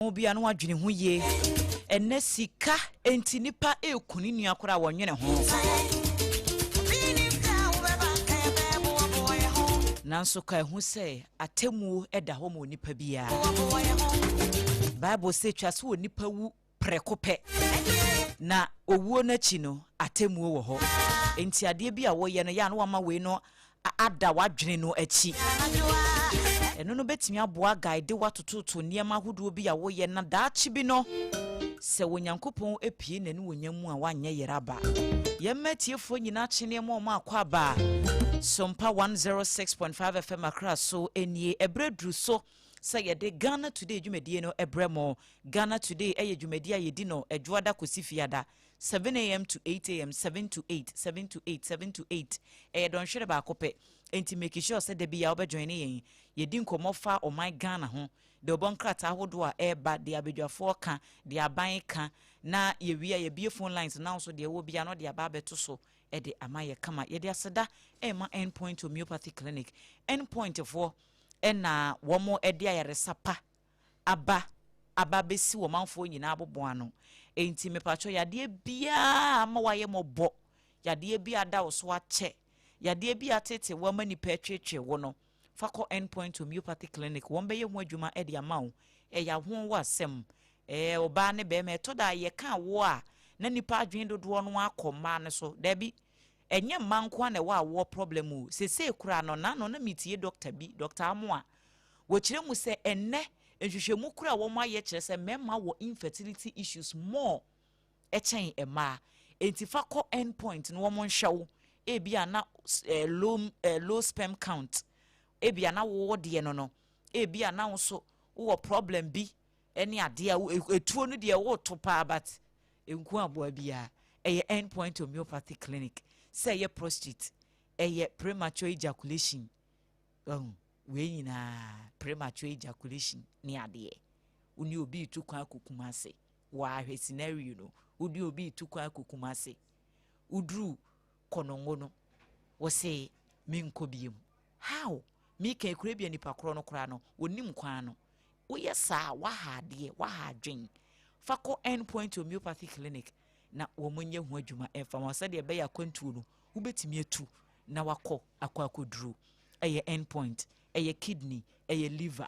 Ho bia na wadwene ho yie. Ɛnɛ sika nti nipa eku ne nua koraa wɔnwene ho. Nanso ka ɛho sɛ atemmuo da hɔ ma onipa biara. Bible sɛ twa sɛ onipa wu prɛko pɛ na owuo no akyi no atemmuo wɔ hɔ. Nti adeɛ bi a wɔyɛ no yɛ a na wama wei no ada w'adwene no akyi. Ɛno no bɛtumi aboa guide watototo nneɛma ahodoɔ bi a woyɛ na daakye bi no sɛ Onyankopɔn apue n'animuonyam mu a woanyɛ yere aba. Yɛn mma atiefoɔ nyinaa kye nneɛma wɔn akɔ aba. Sompa 106.5 FM Accra so nie. Ɛberɛ duru so sɛ yɛde Ghana Today dwumadie no brɛ mo. Ghana Today yɛ dwumadie a yɛdi no Ɛdwoada kɔsi Fiada 7 am to 8 am, 7 to 8, 7 to 8, 7 to 8. Ɛyɛ dɔnhwere baako pɛ, enti make sure sɛ da bi a wobɛjoin yɛn. Yɛdi nkɔmmɔ fa ɔman Ghana ho, deɛ ɔbɔ nkrataa ahodoɔ a ɛreba, deɛ abadwafoɔ ka, deɛ aban ka, na yɛwie a yɛbie phone lines na nso deɛ ɛwɔ bia no de aba abɛto so ɛde ama yɛ kama. Yɛde aseda ɛma Endpoint Homeopathy Clinic. Endpoint foɔ ɛna wɔn ɛde ayaresa pa aba bɛsi wɔn manfoɔ nyinaa abobo ano. Enti mepatwɔ, yadeɛ biara ama wayɛ mɔbɔ, yadeɛ bi ada wo so akyɛ, yadeɛ bi atete wo ama nipa atwetwe wo no, fa kɔ Endpoint Homeopathy Clinic. Wɔn bɛyɛ ho adwuma de ama wo. Ɛyɛ aho wɔ asɛm ɔbaa ne bɛrima. Ɛtɔ da yɛka awoɔ a na nipa adwene dodoɔ no akɔ mmaa no so. Daabi, ɛnyɛ mmaa nko a na ɛwɔ awoɔ problem o. Sesei koraa no, nano na metie doctor bi, Doctor Amoa, wɔkyerɛ mu sɛ ɛnnɛ nhwehwɛmu kora a wɔn ayɛ kyerɛ sɛ mmarima wɔ infertility issues more ɛkyɛn mmaa. Enti fa kɔ End Point na wɔn nhwɛ wo. Ebi a na low sperm count, ebi a na wɔwɔ deɛ no, ebi a na nso wowɔ problem bi ɛne adeɛ a etuo no deɛ wɔreto paa, but nku aboa biara. Ɛyɛ End Point Homeopathy Clinic. Sɛ ɛyɛ prostate, ɛyɛ premature ejaculation, wei nyinaa, premature ejaculation ne adeɛ. Wo ne obi tu kwan akɔ Kumase, wɔahwɛ scenario no, wo ne obi tu kwan akɔ Kumase, woduru Kɔnɔngo no, wɔsɛ menkɔ biem. How meka ekura bi a nipa korɔ no koraa no onim kwan no. Woyɛ saa, waha adeɛ, waha adwen. Fa kɔ End Point Homeopathy Clinic na wɔn nyɛ ho adwuma ɛfa wɔn sɛdeɛ ɛbɛyɛ akwantuo no wobɛtumi atu na wakɔ akɔduro. Ɛyɛ End Point, ɛyɛ kidney, ɛyɛ liver,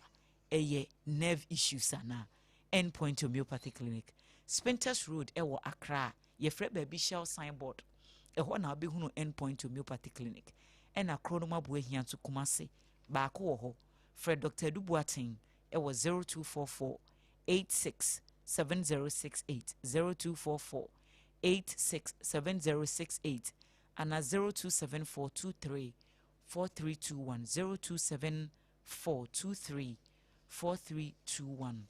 ɛyɛ nerve issues anaa. End Point Homeopathy Clinic, Spintex Road ɛwɔ Accra, yɛfrɛ baabi Shell signboard, ɛhɔ na wobɛhunu End Point Homeopathy Clinic. Ɛna kuro no mu aboa hia nso, Kumase baako wɔ hɔ. Frɛ Dr Adu Boaten ɛwɔ 0244 86 7068, 0244 86 7068 ana 0274 23 4321, 0274 23 4321.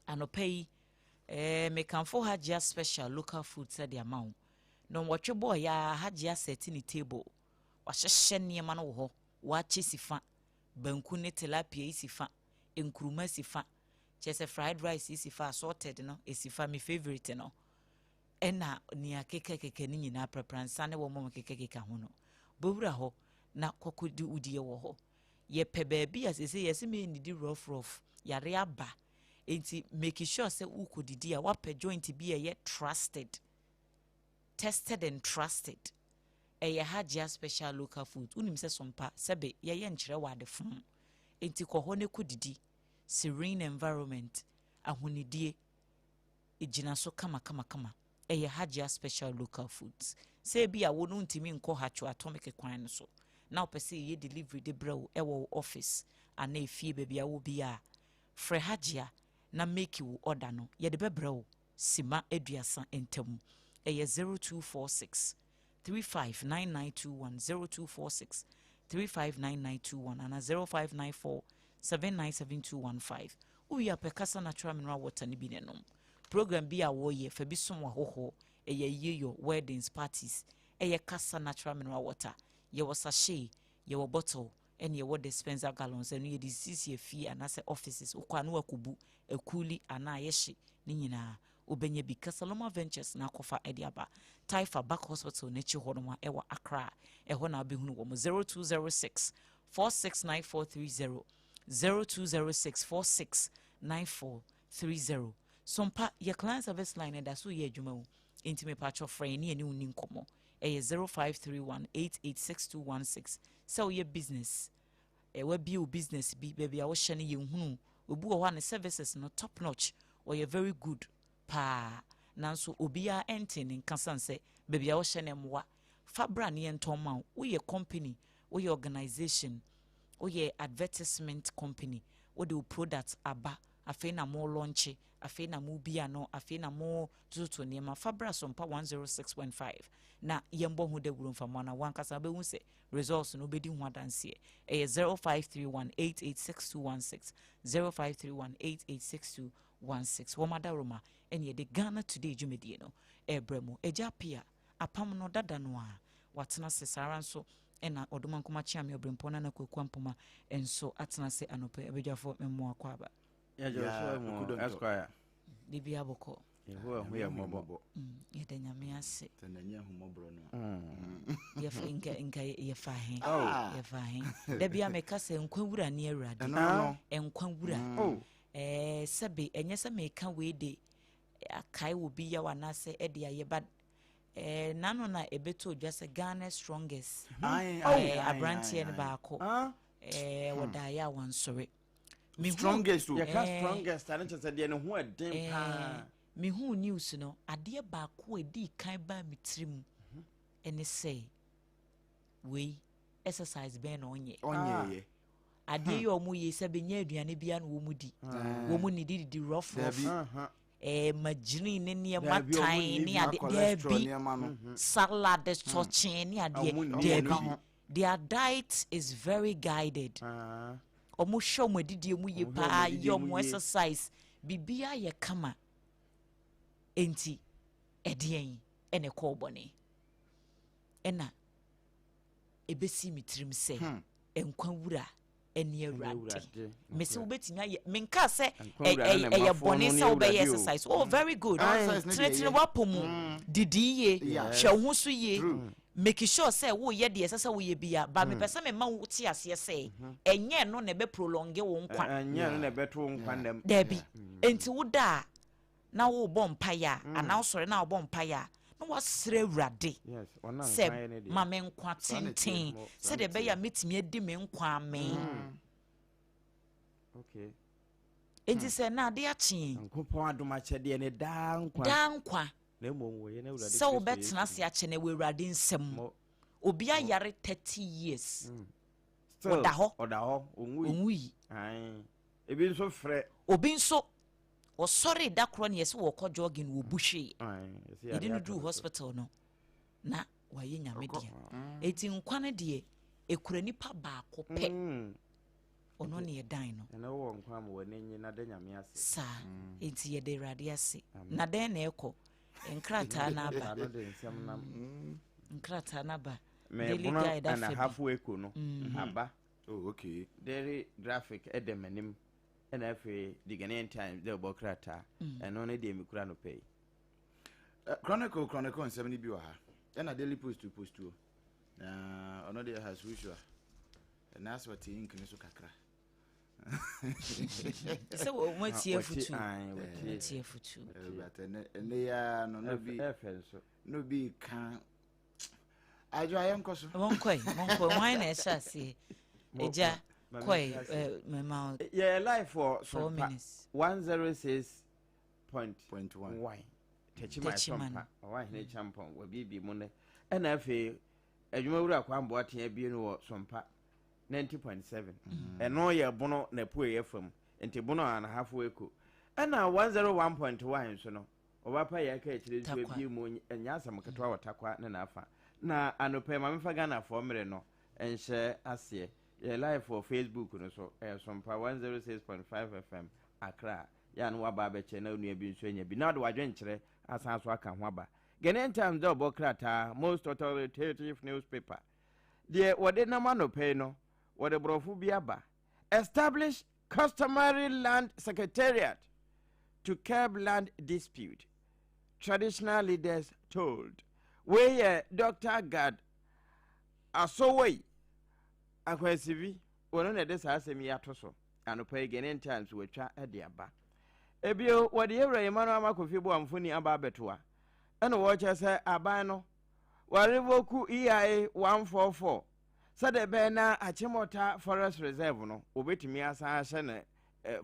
Anɔpa yi mekamfo Hajia Special Local Food sɛde ama wo. Na wɔtwe bɔɔ ya, Hajia set ne table, wahyehyɛ nneɛma no wɔ hɔ. Waakye si fa, banku ne tilapia yi si fa, nkuruma si fa, kyerɛ sɛ fried rice yi si fa, assorted no esi fa, me favourite no ɛna nea kekakeka ne nyinaa prapransa ne wɔn a kekakeka ho no. Bowura hɔ na kɔkɔ di wodie wɔ hɔ. Yɛpɛ baabi a sese yɛsɛ mi nidi rough rough, yare aba. Nti make sure sɛ wokɔ didi a, wapɛ joint bi a ɛyɛ trusted, tested and trusted. Ɛyɛ Hajia Special Local Food. Wonim sɛ sompa sɛbe yɛyɛ nkyerɛ wɔ ade fon. Nti kɔ hɔ ne kɔ didi. Serene environment, ahonidie gyina so kamakamakama. Ɛyɛ Hajia Special Local Foods. Sɛ ebi a wo no ntumi nkɔ Hatcho Atomic kwan no so na wopɛ sɛ yɛyɛ delivery de brɛ wo ɛwɔ wo office anaa efie baabi a wɔ bi a, frɛ Hajia na make wo order no, yɛde bɛbrɛ wo sima 30 ntam. Ɛyɛ 0246 359921, 0246 359921 ana 0594 797215. Wowie apɛ Kasa Natural Mineral Water no bi ne nom. Program bi a wɔyɛ fa bi som wɔ, ɛyɛ yeyɔ, weddings, parties, ɛyɛ Kasa Natural Mineral Water. Yɛwɔ sachet, yɛwɔ bottle, ɛne yɛwɔ dispenser gallons. Ɛno yɛde sisi afie anaasɛ offices. Wokɔ a ne wakɔbu akuuli anaa yɛhye ne nyinaa wobɛnya bi. Kasaloma Ventures na akɔfa ɛde aba. Taifa Back Hospital n'akyi hɔ nom a ɛwɔ Accra, ɛhɔ na wobɛhunu wɔ mo. 0206 469430, 0206 4694. 30. Sompa, yɛ client service line ɛda so yɛ adwuma o. Enti mepatwɔ frɛ yɛn ne yɛne wo ni nkɔmmɔ. Ɛyɛ 0531 886216. Sɛ woyɛ business, wabie wo business bi, baabi a wohyɛ no yɛnhunu. Obi wɔ hɔ a ne services no top notch, ɔyɛ very good paa. Nanso obiara ɛnte ne nka sane sɛ baabi a wohyɛ no mmoa. Fa bra ne yɛntɔn ma wo. Woyɛ company, woyɛ organization, woyɛ advertisement company, wode wo product aba, afei na mo launch, afei na mo bi ano, afei na mo tototo nneɛma. Fa bra Sompa 106.5 na yɛmbɔ ho dawuro mfa mo na wankasa wobɛhu sɛ results no wobɛdi ho adanseɛ. Ɛyɛ 0531 886216, 0531 886216. Wɔn adaworoma ɛne yɛde Ghana Today dwumadie no ɛrebrɛ mu. Agya Pia apam no dada no a watena ase saa ara nso ɛna Ɔdoma Nkoma Kyeame Ɔbrɛmpɔn Nana Kwaku Ampoma nso atena ase anɔpɛ. Abadwafoɔ, mmoa kɔ aba. Esquire. Biribi abɔkɔ. Yehowa hu yɛ mmɔbɔ. Yɛda Nyame ase. Sɛ n'ani ahomɔborɔ no. Yɛfa nka nka yɛfa he, yɛfa he. Da bia meka sɛ nkwa wura ne Awurade. Ɛno no. Nkwa wura. Sɛbe ɛnyɛ sɛ meka wei de akae wɔ bi yaw anaasɛ ɛde ayɛ ba nano na ɛbɛtɔ odwa sɛ Ghana strongest aberanteɛ no baako wɔda ayɛ a wansɔre. Strongest o. Yɛka strongest a, ne kyerɛ sɛ deɛ ne ho ɛden paa. Mehu news no, adeɛ baako a ɛdii kan baa me tirim ɛne sɛ wei exercise bɛn na ɔnyɛ? Ɔnyɛyɛ. Adeɛ yi a ɔmo yɛ sɛ bɛnya aduane bia na wɔn di, wɔn nidi didi rough rough, margarine ne nneɛma tan ne ade, daabi, salad sɔkyɛn ne adeɛ, daabi. Their diet is very guided. Ɔmo hwɛ ɔmo adidie mu yie paa, yɛ ɔmo exercise, biribiara yɛ kama. Nti ɛdeɛn ɛna ɛkɔɔ bɔne? Ɛna ebesi mi tirim sɛ nkwa wura ɛne Awurade. Mesi wobɛtumi ayɛ, menka sɛ ɛyɛ bɔne sɛ wobɛyɛ exercise. Oh, very good. Tenetene wapɔ mu, didi yie, hwɛ wo ho so yie, make sure sɛ woyɛ deɛ ɛsɛ sɛ woyɛ bia ba. Mepɛ sɛ mema wo te aseɛ sɛ ɛnyɛ no na ɛbɛ prolong wo nkwa. Ɛnyɛ no na ɛbɛto wo nkwa nnam. Daabi. Enti woda a na wobɔ mpaeɛ a, anaa wosɔre na wobɔ mpaeɛ a, na wasrɛ Awurade sɛ ma me nkwa tenten sɛdeɛ ɛbɛyɛ a mɛtumi adi me nkwa amee. Enti sɛ na ade akye. Nyankopɔn adom akyɛdeɛ ne daa nkwa. Daa nkwa. Na mmom wɔyɛ no Awurade. Sɛ wobɛtena ase akyɛ no wɔ Awurade nsam. Obi ayare 30 years, ɔda hɔ. Ɔda hɔ, ɔnwui. Ɔnwui. Ebi nso frɛ. Obi nso wɔsɔre da korɔ ne yɛsɛ wɔkɔ jogging, wɔ bu hwee, yɛde no duru hospital no na wayɛ Nyame dea. Eti nkwa no deɛ, ekura nipa baako pɛ, ɔno ne yɛdan no. Ɛna wɔ nkwa ma w'ani nye na da Nyame ase. Saa enti yɛde Awurade ase. Na dɛn na ɛkɔ nkrataa no aba? Nkrataa no aba. Daily Guide afa bi. Ahafo Echo no aba. Oh, okay. Daily Graphic ɛdɛ m'anim, ɛna afei The Ghanaian Times dɛ ɔbɔ krataa ɛno ne deɛ mekura no pɛ yi. Chronicle nsɛm no bi wɔ ha, ɛna Daily Post postuo na ɔno deɛ has usual ɛna asɛ ɔte ink no so kakra. Sɛ wɔn atie afutu, wɔn atie afutu. But ɛnɛ ya no no bi no bi ka adwo ayɛ nkɔ so. Wɔn kɔɛ, wɔn kɔɛ, wɔn na ɛhyɛ aseɛ. Egya kɔɛ, mɛma. Yɛ live for 4 minutes. 106.1 Techiman Sompa ɔwɔ ahene Champɔn wabiebie mu nɛ. Ɛna afei adwumawura Kwamboa tea bie no wɔ Sompa 90.7. Ɛno yɛ Bono na pueyɛ fam, nti Bono Anahafo Eko. Ɛna 101.1 nso no ɔbapa yɛ aka akyire nso abie mu, ɛnyɛ asɛm ketewa wɔ Takwa ne n'afa. Na anɔpɛ ma mefa Ghanafoɔ mmerɛ no nhyɛ aseɛ. Yɛ live wɔ Facebook no so, ɛyɛ Sompa 106.5 FM Accra. Yɛ a no waba abɛkyɛ na onua bi nso anya bi na ɔde wadwenkyerɛ asan so aka ho aba. Ghanaian Times dɛ ɔbɔ krataa, most authoritative newspaper, deɛ wɔde nam anɔpɛ yi no, wɔde borɔfo bi aba: "Establish customary land secretariat to curb land dispute, traditional leaders told." Wei yɛ Dr Gad Asowoi Akwansivi, wɔno na ɛde saa asɛm yi ato so anɔpa yi. Ghanaian Times wɔatwa de aba. Ebio, wɔde Yɛwura Emmanuel Armah Kofi Boah mfoni aba abɛtoa, ɛna wɔrekyerɛ sɛ aban no wɔarevoku EIA 144 sɛdeɛ ɛbɛyɛ na Achimota Forest Reserve no wɔbɛtumi asan ahyɛ no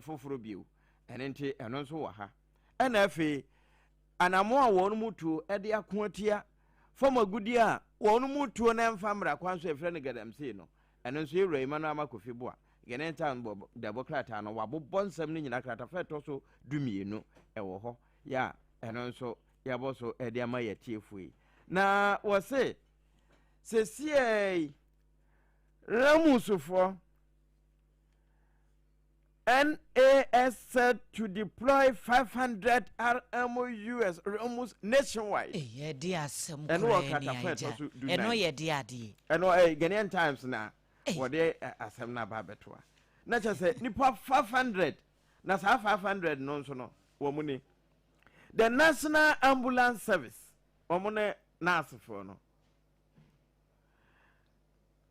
foforɔ bio. Ɛno nti ɛno nso wɔ ha. Ɛna afei anammɔn a wɔn mu tuo de ako atia fam agudeɛ a wɔn mu tuo na ɛmfa mmara kwan so a yɛfrɛ no galamsey no, ɛno nso Yɛwura Emmanuel Armah Kofi Boah Ghanaian Times bɔ dɛbɔ krataa no, wɔabobɔ nsɛm no nyinaa kratafa a ɛtɔ so 12 wɔ hɔ yɛ a ɛno nso yɛabɔ so de ama yɛn atiefoɔ yi. Na wɔse sesiei yi Ramusufoɔ NAS said to deploy 500 RMUS Ramus nationwide. Ɛyɛ de asɛm koraa ni agya. Ɛno yɛ de adeɛ. Ɛno ɛyɛ Ghanaian Times na wɔde asɛm no aba abɛtoa na kyerɛ sɛ nipa 500 na saa 500 no nso no wɔn ni the National Ambulance Service wɔn ne nursefoɔ no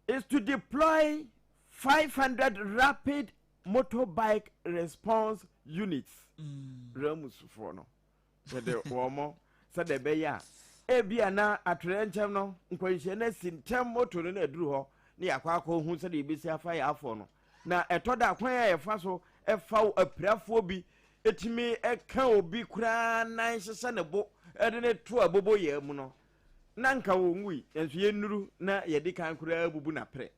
is to deploy 500 rapid motorbike response units mm. ramusfoɔ no Yɛde wɔn sɛdeɛ ɛbɛyɛ a ebia na atoyerɛnkyɛm no nkwanhyia no asi ntɛm moto no na aduru hɔ na yɛakɔ akɔhu sɛdeɛ yɛbɛsi afa yɛn afɔ no. Na ɛtɔ da kwan a yɛfa so fa apirafoɔ bi tumi ka obi koraa nan hyehyɛ ne bo de ne to aboboyaa mu no, na nka wɔnwui, nanso yɛnnuru na yɛdi kan koraa bubu n'aprɛ.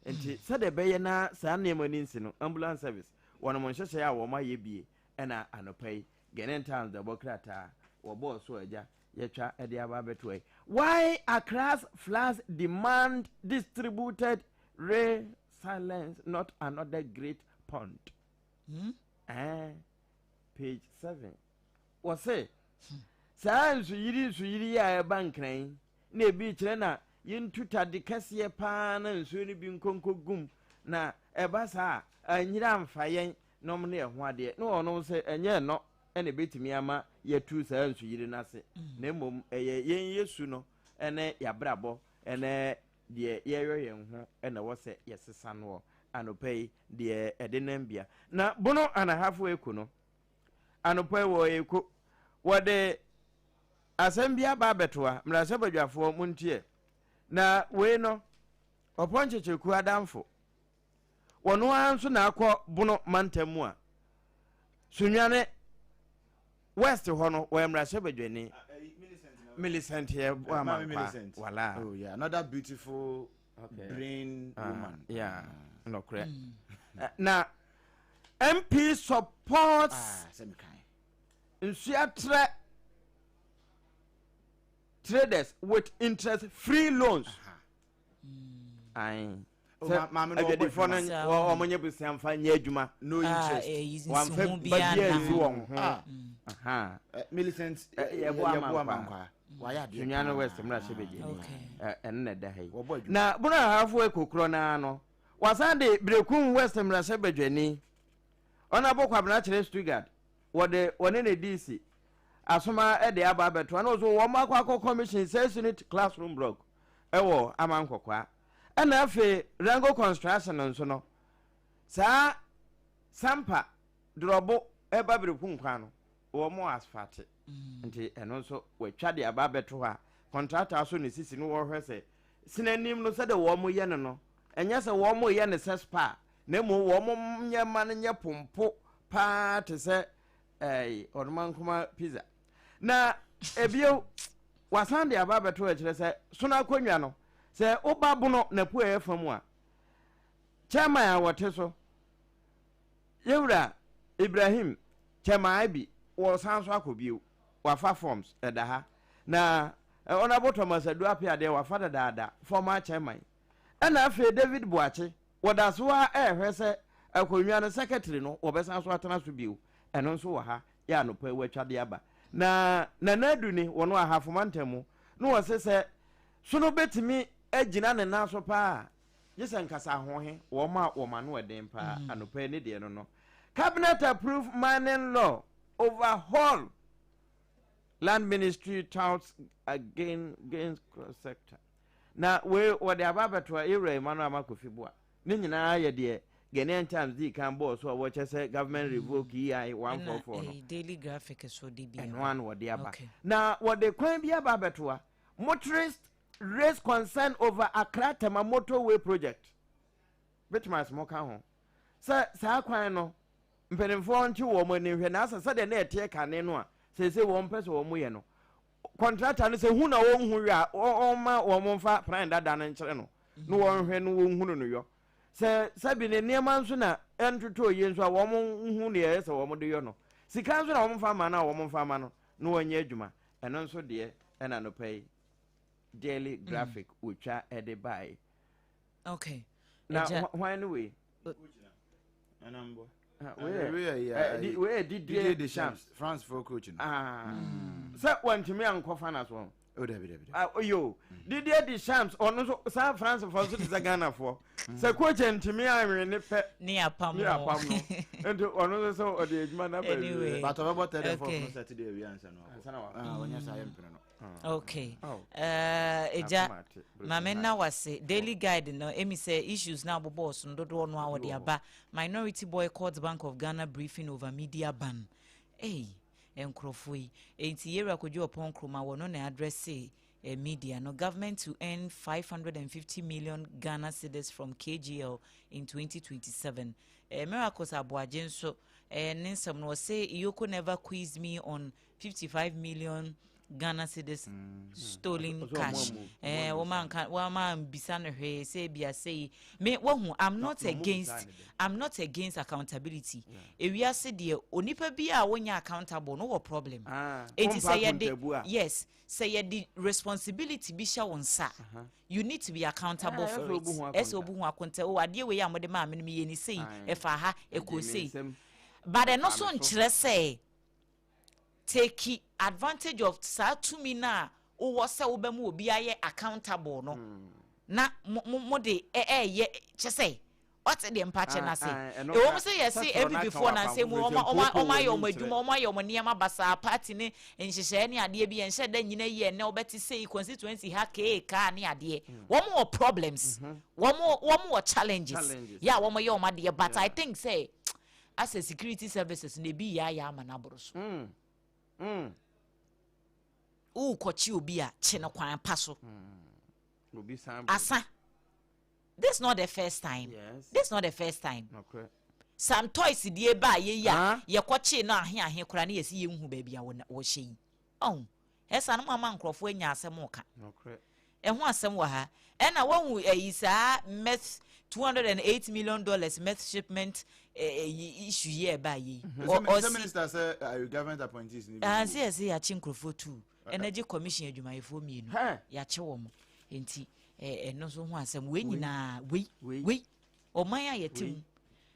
Nti sɛdeɛ ɛbɛyɛ na saa nneɛma no nsi no, ambulance service wɔnom nhyehyɛeɛ a wɔn ayɛ bie ɛna anɔpa yi Ghanaian Times dɛbɔ krataa wɔbɔɔ so agya yɛtwa de aba abɛtoa yi. Why Accra's floods demand distributed resilience not another great pond. Hmm? Eh, page 7. Wɔse saa nsuyiri nsuyiri yi a ɛba nkran yi na ebi kyerɛ na yɛntu tade kɛseɛ paa na nsuo no bi nkonko gum na ɛba saa a anyira amfa yɛn nom ne ɛho adeɛ, ne wɔnom sɛ ɛnyɛ ɛnɔ na ɛbɛtumi ama yɛatu saa nsuyiri no ase, na mmom ɛyɛ yɛn yɛ su no ne yɛabrabɔ ne deɛ yɛyɔ yɛn ho na ɛwɔ sɛ yɛsesa noɔ. Anɔpa yi, deɛ ɛde nam bia. Na Bono Anahafo Eko no, anɔpa yi wɔ Eko, wɔde asɛm bi aba abɛtoa, mmarahyɛbadwafoɔ montie. Na wei no, Ɔpɔnkyekyekuo adamfo, Wɔno ara nso na akɔ Bono mantam mu a Sunyani West hɔ no wɔyɛ mmarahyɛbadwani. Millicent yɛ Boamankwaa wala. Oh yeah, another beautiful okay. brain ah, woman. Yeah, mm. nokorɛ. Mm. Na MP supports ah, nsuatrɛ traders with interest free loans. Uh -huh. Ae. Oh, Sɛ adwadifoɔ no wɔn nyɛ bosia mfa nyɛ adwuma. No ah, interest. Eh, Wɔamfa ba biara nsi wɔn ho. Ah. Aha. Eh, Millicent eh, yɛboa ama nkwa. Wayɛ adeɛ. Sunyani West mmarahyɛ badwani. Ɛno na ɛda ha yi. Na Bono Ahafo Ekokorɔ no ara no, wasan de Berekum West mmarahyɛ badwani Honourable Kwabena Kyerɛ Stuttgart wɔde wɔne ne DC asoma de aba abɛtoa na ɔso wɔn akɔ akɔ commission six unit classroom block wɔ Amankɔkwaa. Ɛna afei Rango Construction nso no, saa Sampa Dorɔbo ɛba Berekum kwan no, wɔn asfate. Mm. Nti ɛno nso wɔatwa de aba abɛto hɔ a, kɔntrata so ne sisi no wɔhwɛ sɛ sinanim no sɛdeɛ wɔn yɛ no no, ɛnyɛ sɛ wɔn yɛ no sɛ spa, na mmom wɔn nyɛma no nyɛ pompo paa te sɛ ɛɛ ɔnomankoma pizza. Na ebio, wasan de aba abɛto ɛkyerɛ sɛ sono akonnwa no, sɛ woba bono n'apueeɛ fa mu a, chairman a wɔte so, Yɛwura Ibrahim Chairman Ibi, wɔsan so akɔ bio, wafa forms, ɛda ha. Na Honourable Thomas Adu Appiah deɛ wafa dadaada, former chairman. Ɛna afei David Boakye, wɔda so ara ɛrehwɛ sɛ akonnwa no secretary no wɔbɛsan so atena so bio, ɛno nso wɔ ha. yɛ anɔpa yi watwa de aba. Na Nana Adu ni, wɔn Ahafo mantam mu, na wɔse sɛ sono bɛtumi agyina ne nan so paa a, gye sɛ nkasa ahoɔhe, wɔn a wɔn ano ɛden paa, mm. anɔpa yi ne deɛ no no. Cabinet approved mining law overhaul land ministry touts again against cross sector. Na wei wɔde aba abɛto a yɛwura Emmanuel Ama Kofi Boa. Ne nyinaa yɛ deɛ Ghanaian Times dii kan bɔɔ so a wɔkyɛ sɛ government revoke EI 144 no. Ɛna Daily Graphic so de bi aba. Ɛno ano wɔde aba. Na wɔde kwan bi aba abɛtoa. Motorists raise concern over Accra Tema motorway project. Betumi asɛm ka ho sɛ saa kwan no mpanimfoɔ nte wɔn ani nhwɛ na asɛ sɛdeɛ na ɛteɛ kane no a seesei wɔn pɛ sɛ wɔn yɛ no kɔntrata no sɛ hu na wɔnhu yɛ a wɔmma wɔn mfa plan dada no nkyerɛ no na wɔnhwɛ no wɔnhunu no yɔ sɛ sɛbi ne nneɛma nso na ɛntotɔ yie nso a wɔn nhu deɛ ɛyɛ sɛ wɔn de yɔ no sika nso na wɔn mfa ma no a wɔn mfa ma no na wɔnyɛ adwuma ɛno nso deɛ ɛna nɔpɛ yi Daily Graphic wɔtwa ɛde baeɛ. Okay. Na hwan ne wei? Wei yɛ Didier Deschamps. France for coach no. Ah. Sɛ wɔntumi ankɔ finals wɔn. Oh, dabi dabi. Ah, yo. Didier Deschamps ɔno nso saa France fo nso te sɛ Ghana foɔ. Sɛ coach ntumi anwe ne pɛ. Ne apam no. Ne apam no. Nti ɔno nso sɛ ɔde adwuma no aba awie. But ɔbɛbɔ third and fourth no Saturday awia ansa na wakɔ. Ansa na wakɔ. Ah, ɔnyɛ saa yɛ mpene no. Okay. Eja, maame nna wase Daily Guide no emi sɛ issues na abobɔ so no dodoɔ no a wɔde aba. Minority boycott Bank of Ghana briefing over media ban. Ei, nkurɔfoɔ yi. Enti Yewura Kojo Oppong Nkrumah wɔ no na address eh, media no. Government to earn 550 million Ghana cedis from KGL in 2027. Eh, Miracles Aboagye nso eh, ne nsɛm no ɔse Yoko never quizzed me on 55 million Ghana cedis mm. stolen cash. Eh, woman can woman bisa no hwee sɛ bia sɛ me wahu I'm not against I'm not against accountability. Ewiase deɛ onipa bi a wonya accountable no wɔ problem. Ah, Enti sɛ yɛde yes sɛ yɛde responsibility bi hyɛ wo nsa you need to be accountable for it. Ɛsɛ obu ho akonta o adeɛ wei a mode maa me no meyɛ ne sei ɛfa ha ɛkɔ sei. But ɛno so nkyerɛ sɛ take advantage of saa tumi no a wowɔ sɛ wobɛma obi ayɛ accountable no na mo mo mo de ɛɛyɛ kyɛ sɛ ɔte deɛ mpakyɛ no ase ɛwɔ mu sɛ yɛse npp foɔ nansɛ mu ɔma ɔma ɔma ayɛ ɔmo adwuma ɔmo ayɛ ɔmo nneɛma basaa party ne nhyehyɛɛ ne adeɛ bi yɛnhyɛ da nyina yie ɛnɛ wobɛte sei constituency ha kee kaa ne adeɛ wɔn wɔ problems wɔn wɔn wɔ challenges yɛ a wɔn yɛ wɔn adeɛ but I think sɛ Asɛ security services no ebi yɛ ayɛ ama no aboro so. Mm. Mm. Wokɔkye obi a kye no kwan pa so. Mm. Obi san Asa. This is not the first time. Yes. This is not the first time. Nokorɛ. Some toys deɛ ba a yɛyi a yɛkɔkye no ahe ahe koraa ne yɛsi yɛnhu baabi a wɔhyɛ yi. Ɔho. Ɛsa no mo ama nkurɔfoɔ anya asɛm reka. Nokorɛ. Ɛho asɛm wɔ ha. Ɛna wahu ɛyi saa meth 208 million dollars meth shipment ɛyi issue yi a ɛbaa yi. Ɔ ɔsi. Minister sɛ uh, government appointees ni bi. Anse ɛsɛ yɛakye nkurɔfoɔ tu. Energy commission adwumayɛfoɔ mmienu. Yɛakye wɔn. Nti ɛno nso ho asɛm wei nyinaa wei wei ɔman a yɛte mu.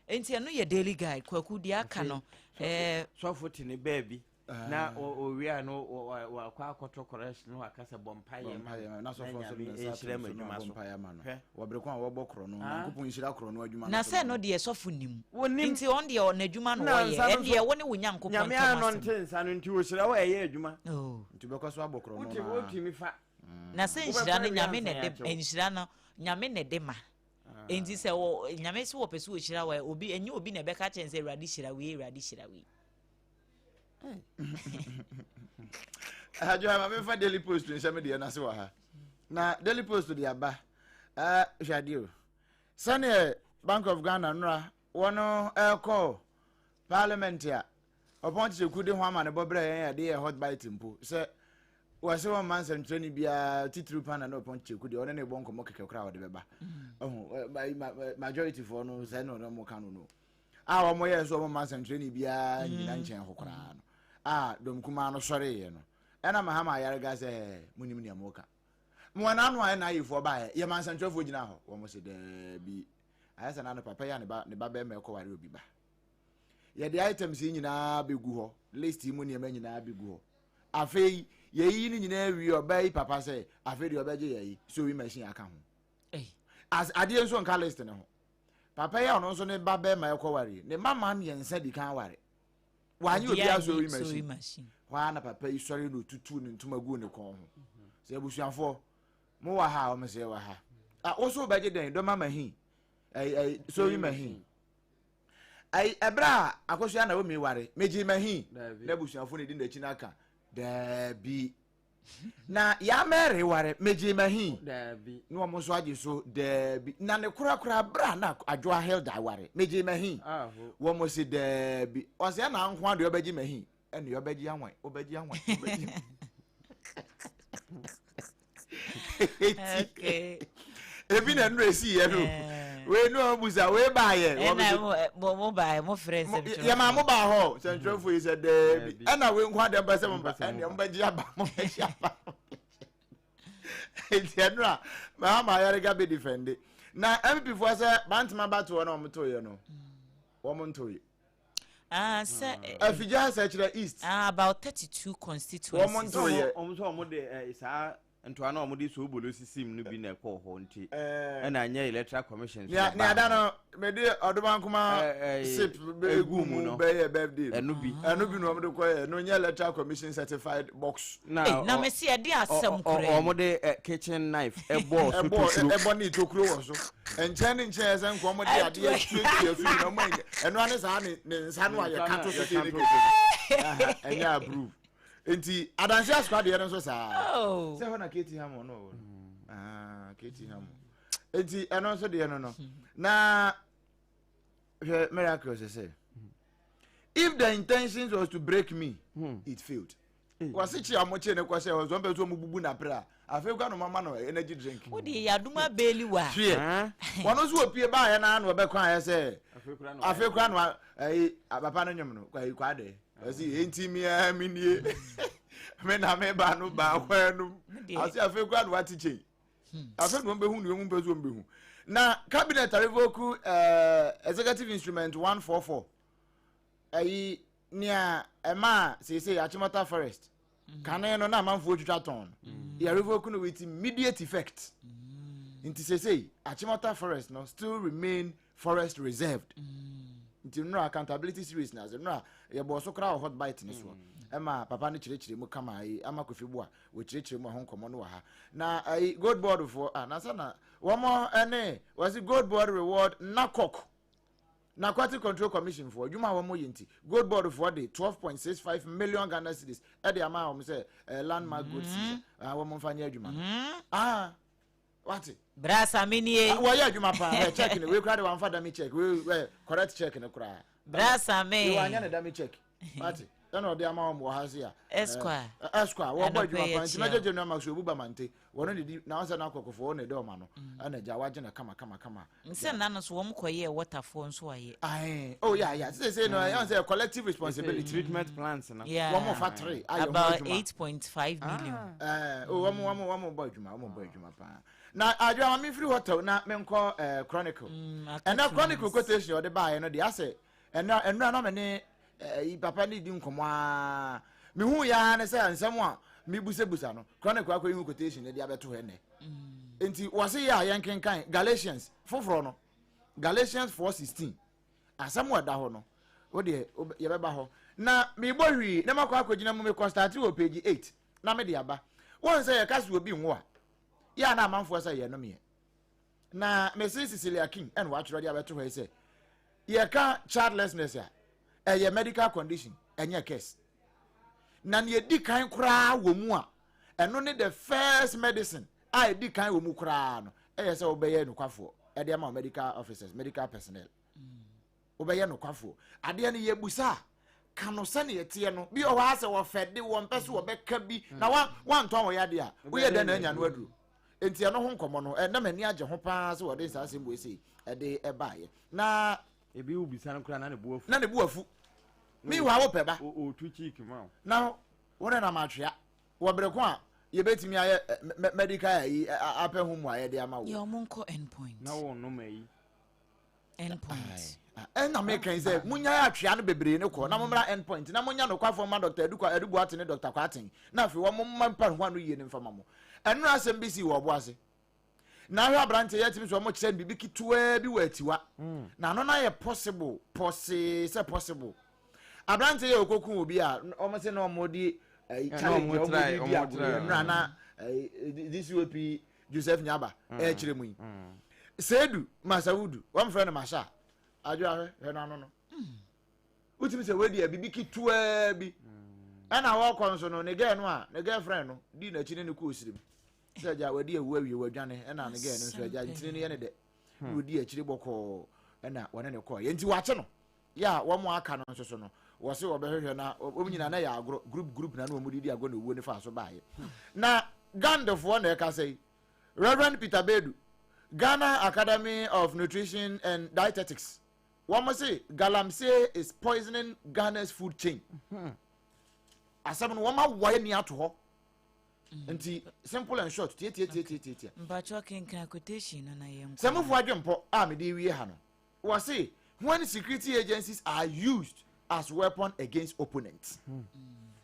Nti ɛno yɛ daily guide kwaku deɛ aka no. Sɔfo te ne baabi. na owie a no wakɔ akɔtɔ correction na waka sɛ bɔ mpaeɛ ma na na sɔfoɔ nso nyame de ne nsa nhyira ato mu so na adwuma wabɔ so mpaeɛ ama no hwɛ wɔ bere ko a wɔbɔ korɔ no Ah. nyankopɔn nhyira korɔ no adwuma na no so sɛ ma no no deɛ sɔfo nim Wɔnim. nti ɔn deɛ n'adwuma na Na ɔyɛ nsa no ɛn deɛ nso- wo ne wo nyankopɔn nyame ntam ano asɛm nte nsa no nti wɔhyira wo a ɛyɛ adwuma Oh. nti wobɛkɔ so abɔ korɔ no wote naa wotumi fa na sɛ Wobɛkɔ nhyira no awia nyame ansa na ɛde yɛakyɛ wo. nhyira no nyame na ɛde ma enti sɛ wɔ nyame sɛ wɔpɛ sɛ wɔhyira wɔ obi ɛnyɛ obi na ɛbɛka kyɛn sɛ awurade hyira wei awurade hyira wei Adwoa ma memfa Daily Post nhyɛ me deɛ no ase wɔ ha na Daily Post de aba eh, hwɛ adeɛ o sɛneɛ Bank of Ghana nnora wɔn ɛkɔ parliament a ɔpɔn kyekyɛku de ho ama ne bɔ berɛ yɛn yɛde yɛ hot bite mpo sɛ wɔse wɔn mma nsɛmtwerɛni biara titiriw pa na na ɔpɔn kyekyɛku deɛ ɔne ne bɔ nkɔmmɔ kɛkɛ koraa wɔde bɛba ɔho majority foɔ no sɛ na ɔno ka no no a wɔyɛɛ sɛ wɔmma nsɛnkyerɛnne biara nnyina mm. nkyɛn hɔ koraa no a dɔm kumaa no sɔreeɛ no ɛna mahama ayarega sɛ monim nea moka mo na ano a ɛna ayifoɔ baeɛ yɛma nsɛnkyerɛfoɔ gyina hɔ wɔn sɛ daabi ayɛ sɛ n'ano papa yi a ne ba ne ba bɛrima ɛkɔware obi ba yɛde items yi nyinaa bɛgu hɔ list yi mu nneɛma nyinaa bɛgu hɔ afei yɛyi ne nyinaa wie ɔbaa yi papa sɛ afei deɛ ɔbɛgye yɛyi sewing machine aka ho as adeɛ nso nka list ne ho Papa yi a ɔno nso ne ba bɛrima ɛkɔ ware ne mma mmaa mmiɛnsa di kan ware. Wanyɛ obiara sewing machine. Hɔ ara na papa yi sɔre na otutu ne ntoma guu ne kɔn ho. Sɛ abusuafoɔ, mo wɔ ha a wɔn sɛ wɔ ha. Ah, wo so wobɛgye dɛn? Dɔma machine. Ɛy ɛy sewing machine. Ayi, ɛberɛ a Akosua Naomi ware, megyee m'ahi. Daabi. Na abusuafoɔ na ɛdi n'akyi no aka, Daabi. Na Yaa Mary ware, megyee m'ahi. Daabi. Na wɔn nso agye so, Daabi. Na ne korakora berɛ a na Adwoa Hilda ware, megyee m'ahi. Aho. Wɔn se, Daabi. Ɔse, ɛna nko ara deɛ ɔbɛgye m'ahi. Ɛne ɔbɛgye ahwan, ɔbɛgye ahwan, ɔbɛgye. Okay. Ebi na nnura esi yɛ no. Eh. Wei no ɔmo busa, wei baa yɛ. Wɔn Ɛna se, mo mo baa mo frɛ nsɛmtwerɛ. Yɛ maa mo baa hɔ sɛntwerɛfoɔ yi sɛ daabi. Daabi. Ɛna wei nko adeɛ mpɛ sɛ mo ba, Mpɛ sɛ mo ɛnna ba. mo bɛgye aba, mo bɛgye aba. Nti ɛnura Mahama Ayariga bɛ defende. Na MP foɔ sɛ Bantama batoɔ na wɔn to yɛ no, wɔn nto yɛ. Ah, sɛ Afigya Sɛkyerɛ East. Ah, about 32 constituencies. Wɔn nto yɛ. Wɔn nso wɔn de saa ntoa na wɔn de soobolo sisi mu no bi na ɛkɔɔ hɔ nti. Ɛɛ. Ɛna anyɛ Electoral Commission. Nea so nea baa da ho. no mede ɔdomankoma sip egu egu mu mu no. bɛyɛ birthday no. Ɛno bi. Ɛno bi na wɔn de kɔ yɛ no nyɛ Electoral Commission certified box. Na Ei, na mesi ɛde asɛm koraa yi. wɔn de kitchen knife ɛbɔɔ so Ɛbɔ tokuro. ɛbɔ ne tokuro wɔ so. Nkyɛn ne nkyɛn ɛsɛ nkɔn mo de adeɛ tuatua so nyina mo ɛnyɛ ɛno ane saa ne ne nsa no a yɛka to so sei ne keke. Ɛnyɛ approve. Nti adansi asokwa deɛ no nso saa. Oh. Sɛ hɔ na KT Hammond no wɔ no. Ah, KT Hammond. Nti ɛno nso deɛ no no. Na hwɛ miracle sɛ sɛ. If the intentions was to break me, it failed. Wɔsi kyi a wɔn kyi ne kɔ sɛ wɔn pɛ so wɔn bubu na pere a afei kura na wɔn ama no energy drink. Wo de yɛ adum abeli wa. Hwɛ wɔn nso wɔ pie baayɛ naa na wɔbɛkɔ ayɛ sɛ afei kura na ɛyi papa no nwom no ɛyi kwa de wɔsi enti mia mi nie mi na mi ba no ba akɔ ɛnum ase afei kura na wate kyɛn afei na wɔn bɛhu nea wɔn mpɛ so wɔn bɛhu na cabinet arevoku executive instrument 144 ɛyi nea ɛma seesei Achimota Forest kane no na amanfoɔ twitwa tɔn no yɛ revoke no with immediate effect. Nti seesei Achimota Forest no still remain forest reserved. Nti nnora accountability series na ase nnora yɛbɔ so koraa wɔ Hot Bite ne soɔ ɛma papa no kyerɛkyerɛ mu kama ayi ama Kofi Boa wɔkyerɛkyerɛ mu a ho nkɔmmɔ no wɔ ha. Na ayi Gold Board foɔ ah na sɛ na wɔn ɛne wɔsi Gold Board reward NACOC, Narcotic Control Commission foɔ adwuma a wɔn yɛ nti Gold Board foɔ de 12.65 million Ghana cedis ɛde ama wɔn sɛ landmark gold seizure ah wɔn mfa nyɛ adwuma no ah wate. Brasa mi nie. Ah, wɔyɛ adwuma paa ɛ check ne wei koraa de wɔnfa dummy check wei ɛ correct check ne koraa. Brasa mi. Wei wɔanyɛ ne dummy check wate ɛna ɔde ama wɔn wɔ ha se a. Esquire. Esquire wɔbɔ Anɔpa adwuma yi paa nti akyia. mɛgye General Max Obu Bamante wɔn ne di na wɔn sɛ n'akɔkɔfoɔ wɔn na ɛdɛ ɔma no ɛna gya wagye no kama kama kama. Nsɛ nna no so wɔn kɔ yɛ waterfoɔ nso ayɛ. Ayi oh yeah, sɛ no ɛyɛ sɛ collective responsibility. Treatment plants no. Yeah. Wɔn fa three ayɛ ho About adwuma. 8.5 million. Oh, wɔn bɔ adwuma, wɔn bɔ adwuma paa. Na adwuma ma mi firi hotel na mi nkɔ Chronicle. Aka ɛnna 2 Chronicle months. quotation ɔde baayɛ no deɛ asɛ ɛnna ɛnura na mi ne ɛyi papa ne di nkɔmɔ aa mihu ya ne sɛ nsɛm a mi busabusa no Chronicle akɔ ihu quotation ne de abɛto hɔ ɛnɛ. Nti wɔsi yɛ a yɛn kenkan Galatians foforɔ no, Galatians 4:16 asɛm a ɛda hɔ no o deɛ yɛbɛba hɔ na mebɔ hwii na makɔ akɔgyina mu mekɔ start wɔ page 8 na mede aba. Wɔn sɛ yɛka so obi nwo a yɛ a na amanfoɔ sɛ yɛnom yɛ na mese Cecilia King ɛna watwerɛ de abɛto hɔ yi sɛ yɛka childlessness a ɛyɛ medical condition, ɛnyɛ curse. Na nea ɛdi kan koraa wɔ mu a ɛno ne the first medicine a ɛdi kan wɔ mu koraa no ɛyɛ sɛ wobɛyɛ nokwafoɔ ɛde ama wo medical officers, medical personnel. Wobɛyɛ nokwafoɔ adeɛ no yɛbusa a ka no sɛnea ɛteɛ no bi wɔ hɔ a sɛ wɔfɛ de wɔn pɛ so wɔbɛka bi na wantɔn wɔ yadeɛ a woyɛ dɛn na anya no aduro. Nti ɛno ho nkɔmmɔ no ɛnam ani agye ho paa sɛ wɔde nsaa asɛm wɔ esi ɛde ɛbaeɛ na ebi wo bisa no koraa na ne bo afu. Na ne bo afu. Meanwhile wopɛ ba. O tu cheek ma wo. Na wo ne nam atwea wɔ bere ko a yɛbɛtumi ayɛ medical ayi apɛ ho mu ayɛ de ama wo. Yɛ ɔmo nkɔ end point. Na wo nom ayi. End point. Ɛna meka yi sɛ munya atwea no bebree ne kɔ na mommra end point na monya nokwafoɔ ma Dr. Adu Adu Boate ne Dr. Kwaten na afei wɔn mma mpa ho ano yie ne mfa ma mo. Ɛno asɛm bi si wɔ ɔbo ase. Na ahwɛ aberanteɛ yɛ atumi sɛ wɔn kyerɛ no biribi ketewaa bi wɔ atiwa. Na ano no ayɛ possible pɔsee sɛ possible. Aberanteɛ yɛ okoku obi a wɔn sɛ na wɔn de Na challenge wɔn a wɔn try, de di wɔn agorɔ try, yɛ nnura na DCOP Joseph Nyaba ɛkyerɛ mu yi. Seidu Masawudu wɔn frɛ no Masha adwo ahwɛ hwɛ no ano no. Wotumi sɛ wei deɛ biribi ketewaa bi. Ɛna wɔkɔ nso no, ne girl no a, ne girlfriend no dii n'akyi ne no kɔɔ sirim. Sɛ agya wadi awu awie wadwane, ɛna ne girl no nso agya ntini no yɛ ne dɛ. Na ɔdi akyire bɔkɔɔ ɛna wɔne no kɔɔ. Yɛnti wakye no. Yɛ a wɔn aka no nso so no, wɔse wɔbɛhwehwɛ na wɔn nyinaa na yɛ agorɔ, group group na na wɔn didi agorɔ na owuo no faa so baeɛ. Na Gandfoɔ na ɛkasa yi, Rev. Peter Bedu, Ghana Academy of Nutrition and Dietetics, wɔn se galamsey is poisoning Ghana's food chain. Asɛm no wɔn awae ni ato hɔ. Nti simple and short, tie tie tie tie tie tie. Mpatsɔ kenkan quotation no na yɛn kɔ. Sɛ mofo adwempɔ a mede wie ha no, wɔse when security agencies are used as weapon against opponents.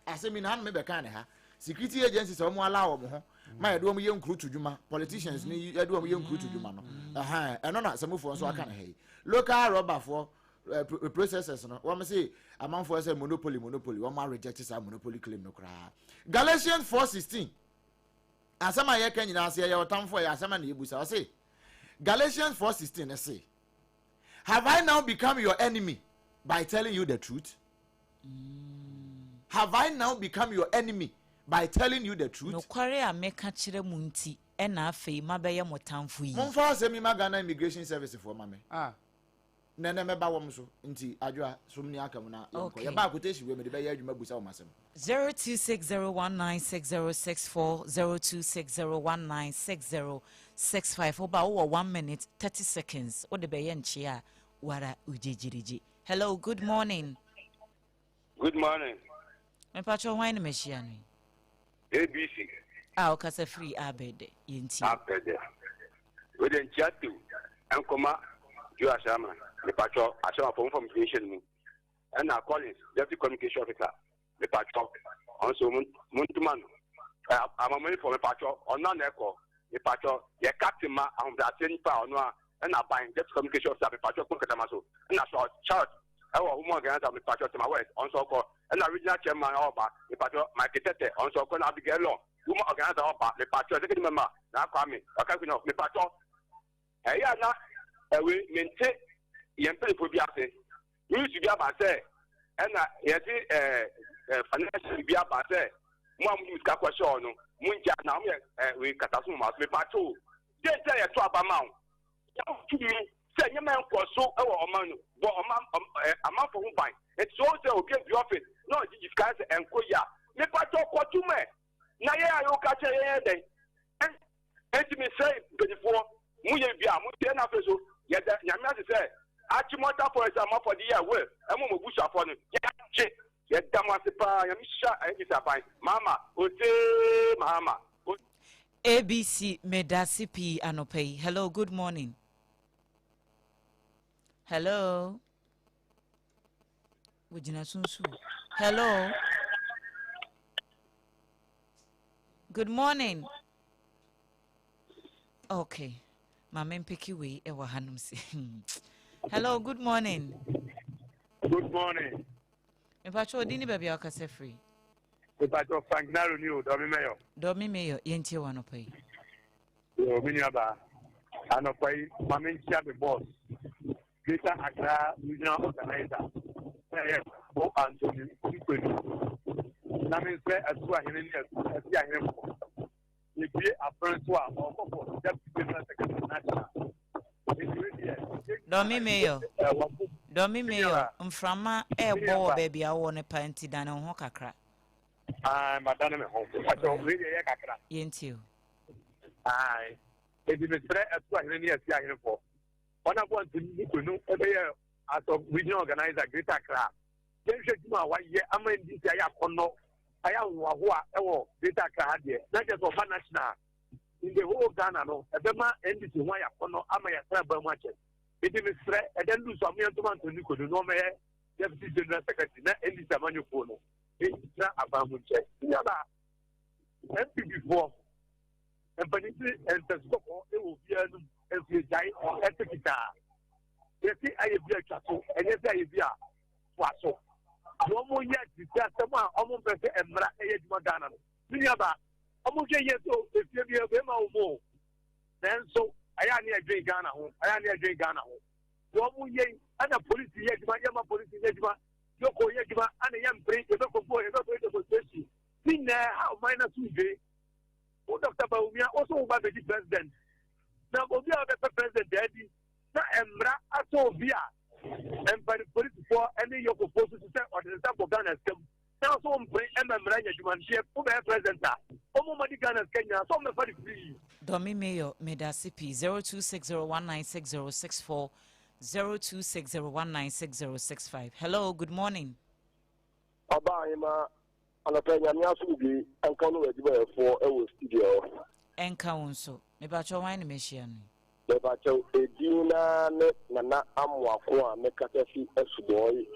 Asɛm yi na ano mebɛka ne ha. Security agencies a wɔn allow wɔn ho ma yɛde wɔn yɛ nkurutu dwuma, politicians ni yɛde wɔn yɛ nkurutu dwuma no. Ɛhɛn, ɛno na sɛmufoɔ nso aka ne ha yi. Local rubberfoɔ processors no, wɔn se amanfoɔ sɛ monopoly monopoly, wɔn a reject saa monopoly claim no koraa. Galatians 4:16 asɛm a yɛka nyinaa sɛ yɛyɛ ɔtamfo a ɛyɛ asɛm a na yɛbusa. Ɔse Galatians 4:16 ne se, have I now become your enemy by telling you the truth? Have I now become your enemy by telling you the truth? Nokware a meka kyerɛ mo nti ɛna afei mabɛyɛ mo tamfo yi. Momfa asɛm yi ma Ghana Immigration Service foɔ ma me. Ah. Nɛ nɛ mɛba wɔn so nti adwoa som ni aka mu na yɛnkɔ. Okay. Yɛba quotation wei mede bɛyɛ adwuma busa wɔn asɛm. 0260196064 0260196065 woba wowɔ 1 minute 30 seconds wode bɛyɛ nkyea a wara wogyegyirigye. Hello, good morning. Good morning. Mepakyɛ hwan ne mahyia no yi? ABC. A ɔkasa firi Abɛdɛ yɛntie. Abɛdɛ. Wede nkyia tew nkɔma Joe Ashama mepatwɔ Ashama fɔ mfam nhyɛ no mu. Ɛna Collins deputy communication officer mepatwɔ ɔnso montoma no. Amamɔnifo mepatwɔ ɔno na ɛkɔ mepatwɔ yɛ captain ma ahobrɛaseɛ nipa a ɔno a ɛna ban deputy communication officer mepatwɔ kpɔn katama so ɛna Charles ɛwɔ woman organizer mepatwɔ Tema West ɔnso ɔkɔ ɛna regional chairman ɔba mepatwɔ Mike Tete ɔnso ɔkɔ na Abigail Law woman organizer ɔba mepatwɔ executive member na Kwame ɔka fi no mepatwɔ ɛyɛ na ɛwe mente yɛn mpanyinfoɔ bi ase news bi aba sɛ ɛna yɛde financial bi aba sɛ mo a mo de sika kɔhyɛ ɔ no mo ngya na mo yɛ wei kata so mo ma so mepatwɔ o den sɛ yɛto aba ma wo yɛtumi sɛ nneɛma nkɔ so wɔ ɔman no bɔ ɔman amanfo ho ban nti sɛ ɔwɔ sɛ obi abi ɔfis na ɔgyegye sika sɛ ɛnkɔ yi a mepatwɔ kɔto mɛ na yɛn a yɛwɔ ka kyerɛ yɛn yɛ dɛn nti mesrɛ mpanimfoɔ mo yɛ bi a mo yɛ na afei so yɛda Nyame ase sɛ Achimota Forest a moafɔde yɛ well ɛmo mo busuafoɔ no yɛagye yɛda mo ase paa. Nyame hyira NDC aban Mahama ose Mahama. ABC medase pii anɔpa yi. Hello, good morning. Hello. Wogyina sunsu. Hello. Good morning. Okay. Maame mpeke wei ɛwɔ hanom si. Hello, good morning. Good morning. Mpacho odi ni baabi a ɔkasa firi. Mpacho Frank Naro ni o, Dɔmi Mayor. Dɔmi Mayor, yɛntie wɔ anɔpa yi. Yo, me nua baa. Anɔpa yi, maame nkyia me boss. Greater Accra Regional Organizer. Ɛyɛ Bo Anthony Nkwenu. Na me nsɛ atu ahene ne atu ahene fo. Yɛbie apere so a ɔkɔfo Deputy General Secretary National. Dɔmi Mayor, Dɔmi Mayor, mframa ɛɛbɔ wɔ baabi a wowɔ no pa nti dane wo ho kakra. Ayi, ma dane me ho. Mpakyɛw, wei deɛ yɛ kakra. Yɛntie o. Ayi, edi mesrɛ atu ahene ne asi ahenefo. Wɔn aboa ntumi Nkwenu ɛbɛyɛ as of regional organizer Greater Accra. Yɛnhwɛ adwuma a wayɛ ama NDC ayɛ akɔnnɔ, ayɛ ahohoahoa ɛwɔ Greater Accra ha deɛ. Na kyerɛ sɛ ɔba national in the whole Ghana no, ɛbɛma NDC ho ayɛ akɔnnɔ ama yɛasra ban mu akyɛ. Edi mesrɛ ɛdɛ ndu so a moyɛ ntoma Anthony Nkwenu na ɔmɛyɛ deputy general secretary na NDC amanyɔkuo no ɛgyina aban mu nkyɛn. Nyaba NPP foɔ mpanyin ti ntɛsi kɔkɔɔ ɛwɔ obiara num nso egyae ɛte fitaa. Yɛsi ayɛ bi atwa so, ɛnyɛ sɛ ayɛ bi a toa so. Wɔn mo yɛ tete asɛm a wɔn mpɛ sɛ mmara ɛyɛ adwuma Ghana no. Ne nuaba, wɔn hwɛ yie so efie bi ɛbɛma wɔn o. Nanso ɛyɛ a ne yɛdwen Ghana ho, ɛyɛ a ne yɛdwen Ghana ho. Wɔn yɛ yi ɛna polisi yɛ adwuma, yɛma polisi nyɛ adwuma, yoko yɛ adwuma, ɛna yɛmpere, yɛbɛkɔgu hɔ, yɛbɛkɔyɛ demonstration. Ne nyinaa ɛha ɔman no asomdwoe. Wo Dr. Bawumia, wo so wo ba bɛdi president. Na obi a ɔbɛpɛ president adi na mmara asɔ obi a mpani polisifoɔ ne yokofoɔ susu sɛ ɔde ne nsa bɔ Ghana sika mu. Na so mpere ɛma mmara nyɛ adwuma nti wobɛyɛ president a ɔmo ma di Ghana sika nyinaa sɛ ɔmo bɛfa de free. Dɔme Mayor medase pii 0260196064 0260196065 Hello good morning. Ɔbaa ahema anɔpa yi Nyame asomdwee nka wo ne w'adwumayɛfoɔ wɔ studio hɔ. Ɛnka wo nso. Mepakyɛw hwan na mahyia no yi? Mepakyɛw edin no ara ne Nana Amoako a mekasa fi Asubɔi.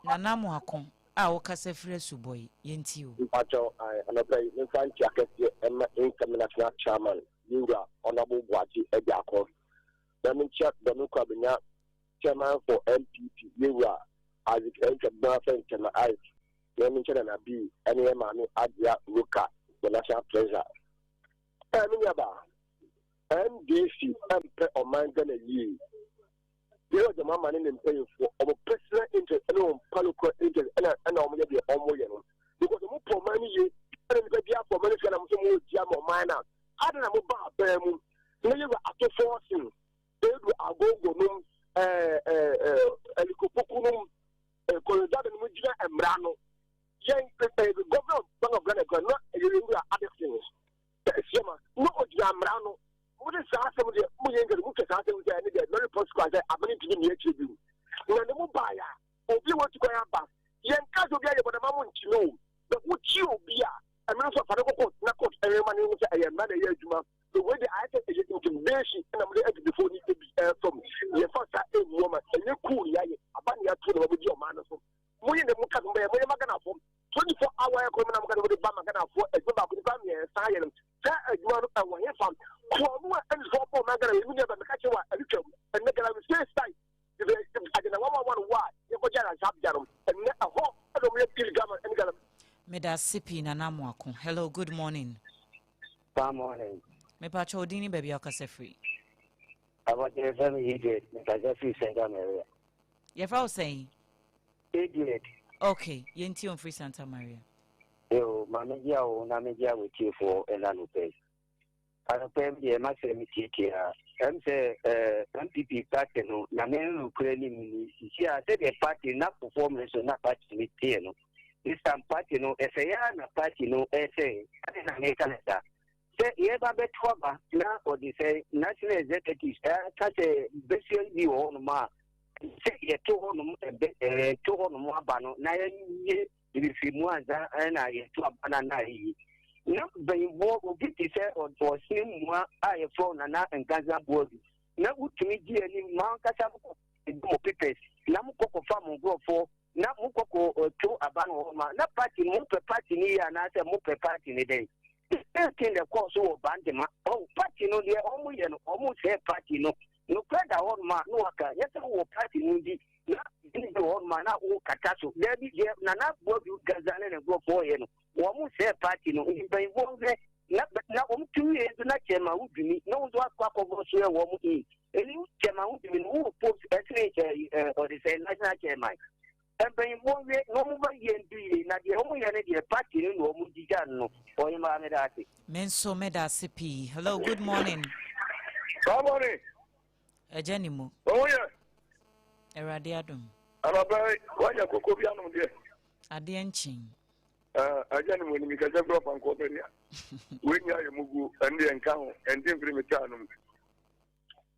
Nana Amoako a wokasa firi Asubɔi, yɛntie o. Mpakyɛw ae, anɔpa yi memfa nkyea kɛseɛ mma Incoming National Chairman Yewura Honourable Boakye Agyarko na menkyea Dɔme Kwabenya Chairman for NPP Yewura Isaac Antwi Abubuafɛ Ntɛma Ike na menkyea Nana Bii ɛne yɛn maame Adea Roka the National Treasurer. Ɛɛ me nuabaa, NDC mpɛ ɔman Ghana yie. Yɛyɛ ɔgyama ama ne ne mpanyinfoɔ, wɔn personal interest ɛne wɔn parochial interest ɛna ɛna wɔn yɛ deɛ wɔn yɛ no. Because wɔn pɛ ɔman no yie, ɛna nipa bi afɔ ɔman no sika na wɔn nso wɔn di ama ɔman no a, adi na mo ba abɛn mu na yɛwura ato fɔɔsin, edu agogo nom, ɛɛ ɛɛ ɛɛ ɛlikopoku nom, ɛɛ kɔlɔdado nom gyina mmara no. Yɛn ɛɛ governor of Bank of Ghana kura na ɛyɛ yɛwura Addison Asiama na ogyina mmara no. Mo de saa asɛm deɛ mo yɛ nkɛse mo twɛ saa asɛm sɛ ɛne deɛ very possible sɛ abene ntumi nni akyire bio. Na ne mo baeɛ a obi a watu kwan aba yɛn ka sɛ obi ayɛ bɔne ma mo nkyi no o. But wokyi obi a ɛno nso fa no kɔ court na court ɛrema no hu sɛ ɛyɛ mmara na ɛyɛ adwuma. But wei deɛ ayɛ sɛ ɛyɛ intimidation ɛna mo de abibifoɔ ni ebi ɛfam. Yɛfa saa ɛmmu ɔma ɛnyɛ cool yɛayɛ aba ne yɛato na wɔbɛdi ɔman no so. Mo yɛ na mo ka mo bɛyɛ mo yɛ ma Ghanafoɔ 24 hour economy na mo ka mo de ba ma Ghanafoɔ adwuma baako nipa mmiɛnsa ayɛ no saa adwuma no ɛwɔ he fa korɔ no a ɛnfoɔ bɔ ma Ghana yɛ mu nua ba meka kyerɛ wa ɛno twam ɛnɛ Ghana no stay side agenda 111 wɔ a yɛkɔgye adansa abea no ɛnɛ ɛhɔ ɛna ɔmo yɛ illegal man ɛne Ghana. Meda ase pii Nana Amoako. Hello, good morning. Good morning. Mepakyɛ wo din ne baabi a wokasa firi. Abɔkyerɛ fɛ me Edward, mekasa firi Santa Maria. Yɛfrɛ wo sɛn? Edward. Ok, yɛntie wo mfiri Santa Maria. Yo, ma megyea wo na megyea w'atiefoɔ ɛna anɔpa yi. Anɔpa yi deɛ masɛ me tietie a, ɛm sɛ eh, NPP party no, Nyame nokorɛ nim ni, sisi a sɛdeɛ party na fofoɔ mmere so na party no teɛ no, this time party no ɛsɛeɛ ara na party no ɛsɛe, adɛn na meka no saa? Sɛ yɛreba abɛto aba na wɔde sɛ National Executives ka sɛ bɛsua bi wɔ hɔnom a, sɛ yɛto hɔnom ɛbɛ ɛto hɔnom aba no na yɛnyɛ nhwehwɛmu ansa na yɛto aba no anaa eyi. Na mpanyinfoɔ obi te sɛ ɔsene mmua a yɛfrɛ Nana Nkansa Boadu na wotumi gye anim ma ankasa mokɔ mo papers na mokɔ kɔfa mo nkurɔfoɔ na mokɔ kɔ to aba no wɔ hɔ ma na party no mopɛ party no yie anaasɛ mopɛ party no dɛn? The same thing na ɛkɔɔ so wɔ Bantama. Oh, party no deɛ wɔn yɛ no, wɔn sɛɛ party no. Nokorɛ da hɔ nom a na waka, nyɛ sɛ wowɔ party no nti na biribi wɔ hɔ nom a na wokata so. Daabi, deɛ Nana Boadu Gaza ne ne nkurɔfoɔ yɛ no, wɔn sɛɛ party no. Nti mpanyinfoɔ nhwɛ na na wɔn tumi yɛ nso na kyɛma wodwumi na wɔn nso akɔ akɔbɔ so yɛ wɔn in. Ɛni kyɛma wodwumi no wowɔ post ɛsene ɛɛ ɔde sɛ national chairman. Mpanyinfoɔ nwie na wɔn ba yie nto yie na deɛ wɔn yɛ no deɛ party no na wɔn gyigya no no. Ɔhemaa meda ase. Me nso meda ase pii. Hello, good morning. Good morning. Ɛgya ne mu. Ɔho yɛ. Awurade adom. Anɔpa yi, wanya koko bi anom deɛ. Adeɛ nkyen. Agya ne mu anim kɛsɛ firi ɔfankɔɔ bɛni a. Wei nyɛ ayɛ muguo, ɛno deɛ nka ho, ɛnte mfiri me taa no mu.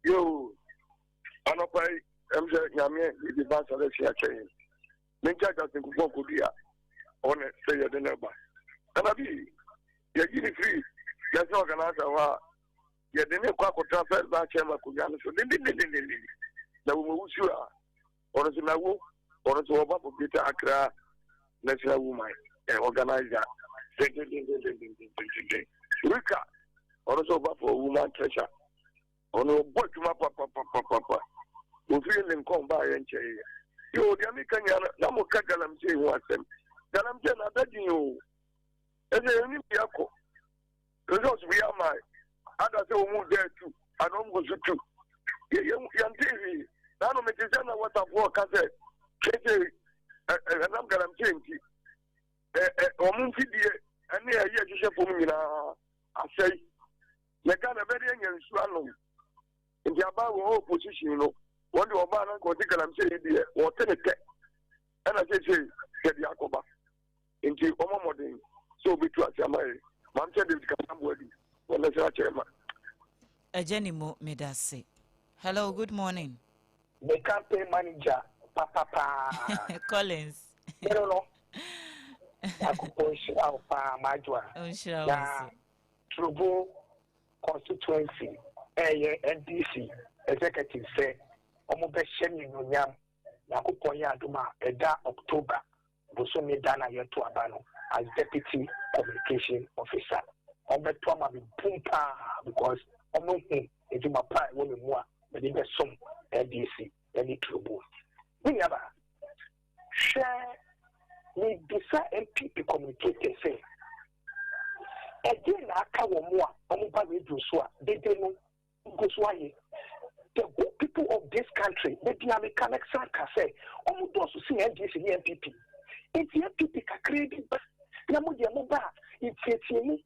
Yoo, anɔpa yi, ɛm sɛ Nyame de divine selection akyɛ yɛn. Menkyɛ Justin Kufuor Kodua, ɔne sɛ yɛde no ba. Nana bi, yɛgye ne firi national organizer hɔ a, yɛde ne kɔ akɔtra first vice chairman akonnwa no so dendendendenden. Na wɔn awusu a, ɔno nso na wo, ɔno nso wɔba for Greater Accra National Woman eh, organizer dendendendendendenden. Rika, ɔno nso ɔba for woman treasure. Ɔno ɔbɔ adwuma papapapapa. Ofiri ne nkɔn baa yɛn nkyɛn yɛ. Yoo, deɛ meka nyinaa no, na mo ka galamsey ho asɛm. Galamsey na ada din o. Ɛsɛ yɛn nim deɛ kɔ. Results bi ama ada sɛ wɔn mu da tu, ana wɔn gu so tu. Yɛn te hwee. Nano mete sɛ na wɔtafoɔ ka sɛ seesei ɛnam galamsey nti wɔn mfidie ne ɛyɛ ɛhyehyɛ fam nyinaa asɛe. Na Ghana bɛde anya nsuo anom. Nti aban wɔ opposition no, wɔn de ɔbaa no nka ɔte galamsey yi deɛ wɔte ne tɛ. Ɛna seesei yɛde akɔba. Nti wɔmmɔ mmɔden sɛ wɔbɛtu ase ama yɛn. Maame sɛ David Kasambo adu, wɔn nsa akyerɛ ma. Agya ni mo medase. Hello good morning. Me campaign manager papa paa. Collins. Mene no. Nyankopɔn nhyira wo paa m'adwoa. Ɔnhyira wo nso. Turobo constituency ɛyɛ NDC executive sɛ wɔn bɛhyɛ me anuonyam. Nyankopɔn yɛ adom a ɛda October bosome da na yɛto aba no as deputy communication officer. Wɔn bɛto ama me bum paa because wɔn ahu adwuma pa a ɛwɔ me mu a mede bɛsom NDC ɛne Turobo. Me nuaba, hwɛ mebisa NPP communicator sɛ ɛdeɛn na aka wɔn a wɔn ba radio so a dede no gu so ayɛ. The good people of this country, da bi a meka mɛsan ka sɛ wɔn dɔɔso sen NDC ne NPP. Nti NPP kakraa bi ba na mo deɛ mo ba a ntiatiamu,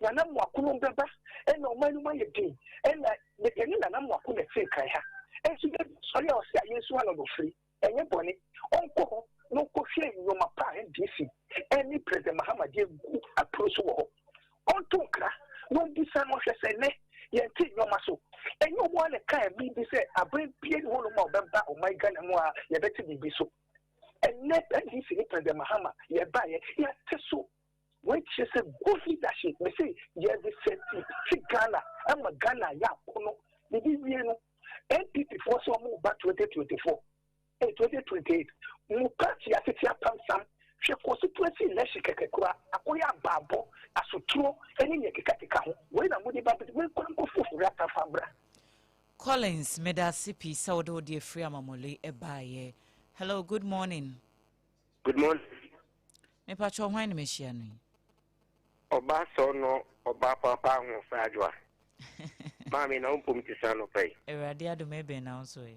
Nana Moako nom bɛba ɛna ɔman no mu ayɛ den ɛna yɛne Nana Moako na ɛte nkan ha. Nso da bi sɔre a ɔse ayɛ nso ano no firi. Ɛnyɛ bɔne. Ɔnkɔ hɔ na ɔnkɔhwɛ nnoɔma pa a NDC ne President Mahama de agu apuro so wɔ hɔ. Ɔnto nkra na ɔmmisa na ɔnhwɛ sɛ nnɛ yɛnte nnoɔma so. Ɛnyɛ wɔn ara na ɛkaa biribi sɛ aban biara nni hɔnom a ɔbɛba ɔman Ghana mu a yɛbɛte biribi so. Ɛnnɛ NDC ne President Mahama yɛbaeɛ, yɛate so. Wei kyerɛ sɛ good leadership. Mese yɛ reset ti Ghana ma Ghana ayɛ akono. Mede wie no, NPP foɔ sɛ wɔn ba 2024, eh 2028, mo party atete apansam. Hwɛ constituency election kɛkɛ koraa, akɔyɛ abaabɔ, asoturo ne nea ɛkekakeka ho. Wei na mode ba bɛdi, menkɔ nkɔ foforo atamfa mbra. Collins, medase pii sɛ wode wo deɛ firi Amamole baeɛ. Hello, good morning. Good morning. Mepakyɛw hwan na mahyia no yi? Ɔbaa sɔɔ nɔ ɔbaa paapa ahoɔfɛ adwoa. Maame na wo mpom te sɛn anɔpa yi? Awurade adom ebɛn na wo nso ɛ?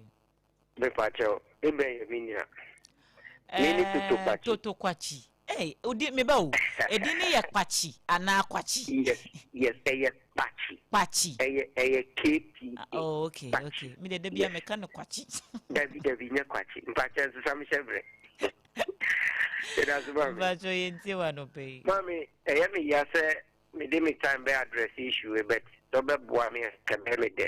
Mepakyɛw ebɛn yɛ me nua? Me ne Toto Ɛɛ Kwakye. Toto Kwakye. Ei, odi me ba o. Edin no yɛ Kwakye anaa Kwakye? Yes, yes, ɛyɛ Kpakye. Kpakye. Ɛyɛ ɛyɛ KPA. Oh, okay, Kpakye. okay. Me de da bia Yes. meka no Kwakye. Dabi dabi nyɛ Kwakye. Mpakyɛw nsesa me hyɛ brɛ. Yɛda so maame. Mpakyɛw yɛntie wo anɔpa yi. Maame, ɛyɛ me ya sɛ mede me time bɛ address issue wei but sɛ ɔbɛboa me a ɛbɛyɛ me dɛ.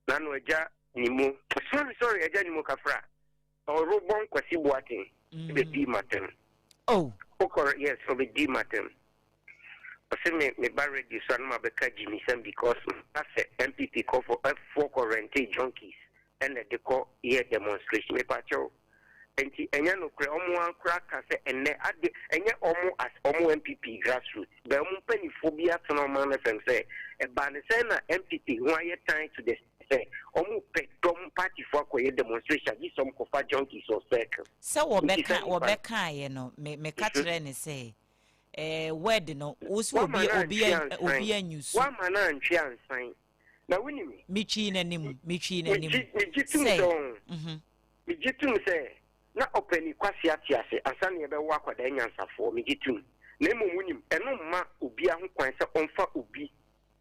Nano agya Nimo, sorry sorry agya Nimo Kafra, ɔrobɔn Kwasi Boateng bɛdii m'atɛm. Oh. Wokɔrɔ yes ɔbɛdii m'atɛm. Ɔse me me ba radio so a na mabɛka gyimisɛm because maka sɛ NPP kɔfɔ foɔ kɔ rente junkies ɛna ɛde kɔ yɛ demonstration mepakyɛw nti ɛnyɛ nokorɛ ɔmo ara koraa ka sɛ ɛnɛ ade ɛnyɛ ɔmo as ɔmo NPP grassroot bɛ ɔmo mpanifoɔ bi atena ɔman FM sɛ ɛbaa ne sɛn na NPP ho ayɛ tan to the sɛ ɔmo pɛ dɔm party foɔ akɔyɛ demonstration agye sɛ ɔmo kɔfa junkies wɔ circle Sɛ nti wɔbɛka sɛ nipa wɔbɛkaeɛ no me meka kyerɛɛ no sɛ eh, word no wo sɛ Woama obi no obi antwe ansan. obi anyusu. Woama no antwe ansan. Na wonim. Metwii n'anim, metwii n'anim. Megye megye tom Sɛ, sɛ ɔho. mhm. Megye tom sɛ na ɔpanin Kwasi ate ase ansa na yɛbɛwo akwadaa nyansafoɔ. Megye tom. Na mmom wonim, ɛno mma obiara ho kwan sɛ ɔmfa obi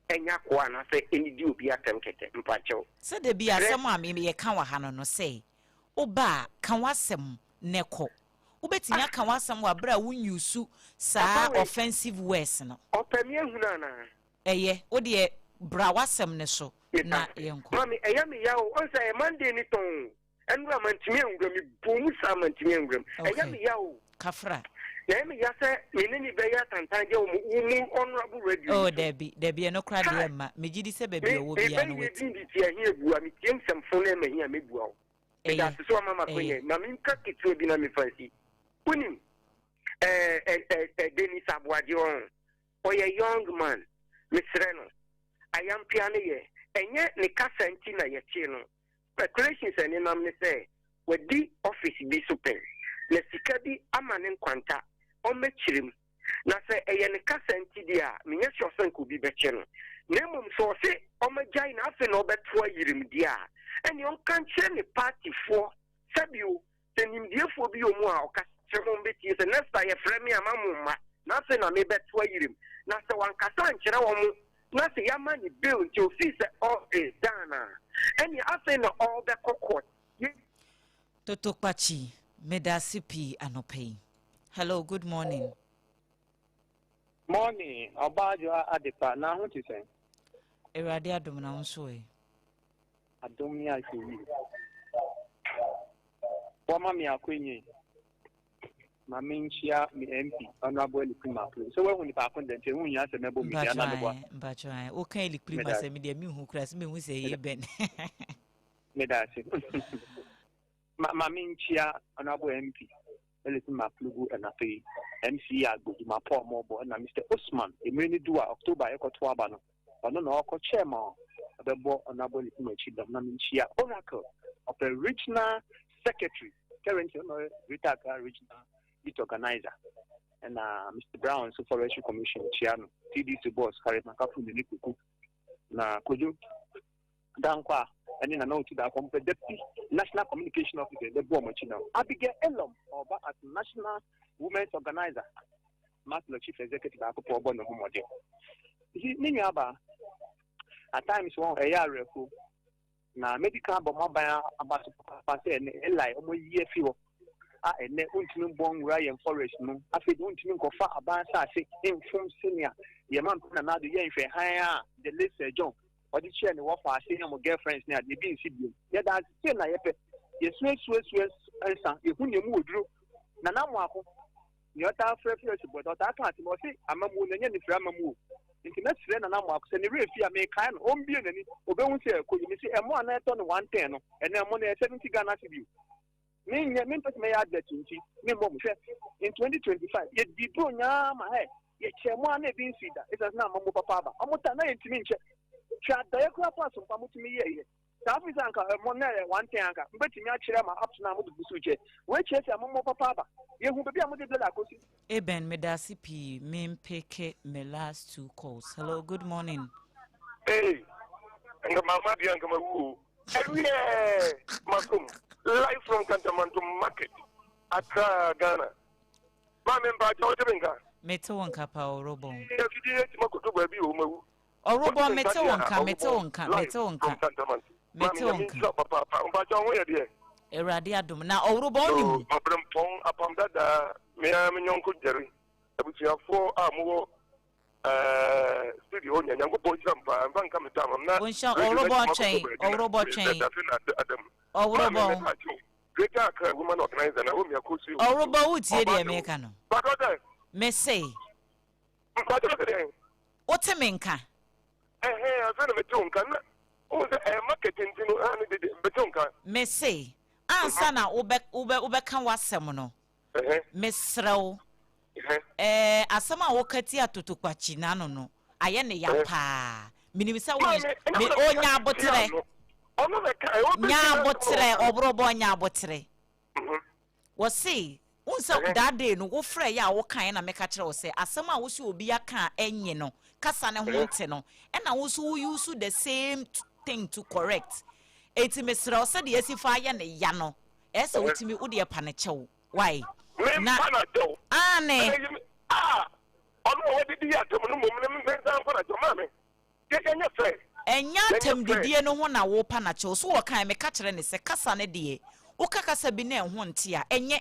nyɛ akoa anaasɛ ɛnnidi obi atɛm kɛkɛ. Mpakyɛw. Sɛ da bi Hwɛ. asɛm a me yɛka wɔ ha no no sɛ, woba a, ka w'asɛm na kɔ. Wobɛtumi aka w'asɛm wɔ aberɛ a wo use saa Papa wei. offensive words no. Ɔpɛ me ahunu anaa? Ɛyɛ, wo deɛ bra w'asɛm no so na Meda ase. yɛnkɔ. Maame, ɛyɛ me yaw o, ɔn sɛ ɛyɛ Monday ne tɔn o, ɛnora mantumi anwura, me bɔɔ mu saa mantumi anwura mu. Ɛyɛ Okay. me yaw o. Kafra. Na ɛyɛ me ya sɛ me ne ne bɛyɛ atantan deɛ wɔ mo, wo mu honourable radio Oh, yi so. dabi, dabi, ɛno koraa deɛ Kai! ɛmma. Megye di sɛ baabi Me, a ɔwɔ me biara no bɛyɛ wati. din de tie ahe abua, metie nsɛmfo na ɛma hi a mɛbua wo. Meda Ɛyɛ, ase sɛ wama m'akwanya ɛyɛ. yi. Ma menka ketewa bi na mefa nsi. Wonim, ɛɛ, ɛ, ɛ, ɛ, Dennis Aboagye ɔn, ɔyɛ young man. Mesrɛ no, ayampea no yɛ. Ɛnyɛ ne kasa nti na yɛkyee no. Speculations a ɛnenam ne sɛ wadi office bi so pɛn, na sika bi ama ne nkwanta, ɔmmɛkyerɛ mu. Na sɛ ɛyɛ ne kasa nti deɛ a, menyɛ sure sɛ nka obi bɛkyɛ no. Na mmom sɛ ɔse ɔmagyae na afei na ɔbɛtoa yerem deɛ a, ɛneɛ ɔnka nkyerɛ ne partyfoɔ sɛbio sɛ nimdiefoɔ bi wɔ mu a ɔkasa kyerɛ mo bɛtie sɛ next time yɛfrɛ me a ma mo mma na afei na mebɛtoa yerem. Na sɛ wankasa ankyerɛ wɔn na sɛ yɛama ne bail nti ofii sɛ all is done a, ɛneɛ afei na ɔrebɛkɔ court. Yɛ. Toto Kpakyi, medase pii anɔpa yi. Hello, good morning. Morning, Ɔbaa Adwoa Adepa, na ho te sɛn? Awurade adom na wo nso ɛ? Adom ne ahwɛyie. Wama me akwanya yi ma menkyia me MP, Honourable Elikplim Apro. Sɛ woahu nipa ko deɛ nti ɛho nhia sɛ mɛbɔ me din anaa meboa. Mpakyɛ ae, woka Elikplim asɛm deɛ menhu koraa sɛ mehu sɛ ɛyɛ bɛn. Meda ase. Ma ma menkyia Honourable MP Elikplim Aplugu ɛnapa yi, MC Agbo dwuma pa a ɔmɔbɔ ɛna Mister Osman mmere no du a October yɛkɔto aba no ɔno na ɔkɔ chairman a ɔbɛbɔ Honourable Elikplim akyi dɔm na menkyia Oracle ɔpɛ regional secretary currently ɔno ɔyɛ Greater Accra regional youth organizer ɛna Mister Brown nso forestry commission kyia no TDC boss Harry Makafo ne ne kuku na Kojo Dankwa ne Nana Otu Darko wɔpɛ Deputy National Communication Officer bɛbɔ wɔn akyi no. Abigail Elom ɔba as National Women's Organizer, Maslow Chief Executive baako pɛ ɔbɔ ne ho mmɔden. Nti me nua baa, at times wɔn ɛyɛ awerɛhoɔ na medi kan abɔ mo aban aba so papaapa sɛ ɛnɛ Eli wɔn ayi afi hɔ a ɛnɛ wontumi mbɔ nwura yɛn forest mu afei de wontumi nkɔfa aban asase mfom sɛnea yɛn mampɛ Nana Addo yɛ nhwɛ hann a the late Sir John ɔde kyerɛɛ ne wɔfa ase ne wɔn girlfriends ne ade, ebi nsi bio. Yɛda ase sei na yɛpɛ. Yɛsuasuasua nsa, yɛhu nea emu wɔ duro. Nana Amoako, nea ɔtaa frɛfrɛ asubɔnten, ɔtaa ka asɛm, ɔse amammuo no ɛnyɛ anifere amammuo. Nti mɛsrɛ Nana Amoako sɛ ne werɛ fi a, mekae no, ɔmbue n'ani, ɔbɛhu sɛ ɛkɔ yie. Mese ɛmo a na ɛtɔ no 110 no, ɛnnɛ ɛmo no ɛyɛ 70 Ghana cedi o. Menyɛ, mempɛ sɛ mɛyɛ advert nti, memmɔ mu. Hwɛ, in 2025, yɛdii Buronya ara ma hɛ, yɛkyɛɛ mu ara na ebi nsii da, esiane sɛ na amammuo papa aba. Wɔn ta, na yɛntumi nkyɛ. Hwɛ adɔeɛ koraa po asompa motumi yɛeɛ. Saa afei sɛ anka ɛmɔ na ɛyɛ one thing anka, mobɛtumi akyerɛ ama up to now mode gu so rekyɛ. Wei kyerɛ sɛ amammuo papa aba. Yɛhu baabi a mode dɔla akɔsi. Eben medase pii me mpeke me last two calls hello good morning. Hey, nka mama deɛ nka mawu o. Ɛwiɛɛ masom live from Kantamanto market, Accra, Ghana. Maame mpakyɛ wote me nka? Mete wo nka pa Ɔrobɔn. Afidie yɛ tuma koto baabi o mawu. Ɔrobɔn mete wo nka mete wo nka mete wo nka mete wo nka. Papaapa mpakyɛ wo ho yɛ deɛ? Awurade adom na Ɔrobɔn wonim. Ɔbrempɔn apam dadaa me ara me nyɔnko Jerry abusuafoɔ a mowɔ Ɛɛ studio hɔ nyɛ Nyankopɔn nhyira mo paa mfa nka me tam na Wonhyɛ ɔworobɔ twɛn ɔworobɔ twɛn ɔworobɔ. Greater Accra Women Organizer Naomi Akosua Ɔworobɔ wotie deɛ meka no mese Mpakyɛ sɛ dɛn wote me nka. Ɛhɛn afei na mete wo nka na wohu sɛ ɛyɛ market nti no ɛha ne dede mete wo nka. Mese ansa na wobɛ wobɛ wobɛka w'asɛm no Mesrɛ wo, eh, asɛm a woka tia Totokpakyi n'ano no, ayɛ ne ya paa. Menim sɛ wo, me, oh, nya aboterɛ. Nya aboterɛ, ɔborɔbɔ, nya aboterɛ. Wɔse, wohu sɛ that day no, wofrɛeɛ a wokaeɛ na meka kyerɛ wo sɛ, asɛm a wose obi aka a ɛnye no, kasa no ho nte no, ɛna wo nso wo use the same thing to correct. Enti mesrɛ wo, sɛdeɛ asi fa ayɛ ne ya no, Ɛyɛ sɛ wotumi wo deɛ pa no kyɛw wai na Mempa no kyɛw. Aane. Ɛna yi me ah ɔno a wadidi yɛ atam no mmom no mensan mfa no kyɛw maame yɛ yɛnyɛ fair. Ɛnyɛ Yɛnyɛ fair. atɛmdidie no ho na worepa no akyɛw so wɔkae meka kyerɛ no sɛ kasa no deɛ woka kasa bi na ɛho nte a ɛnyɛ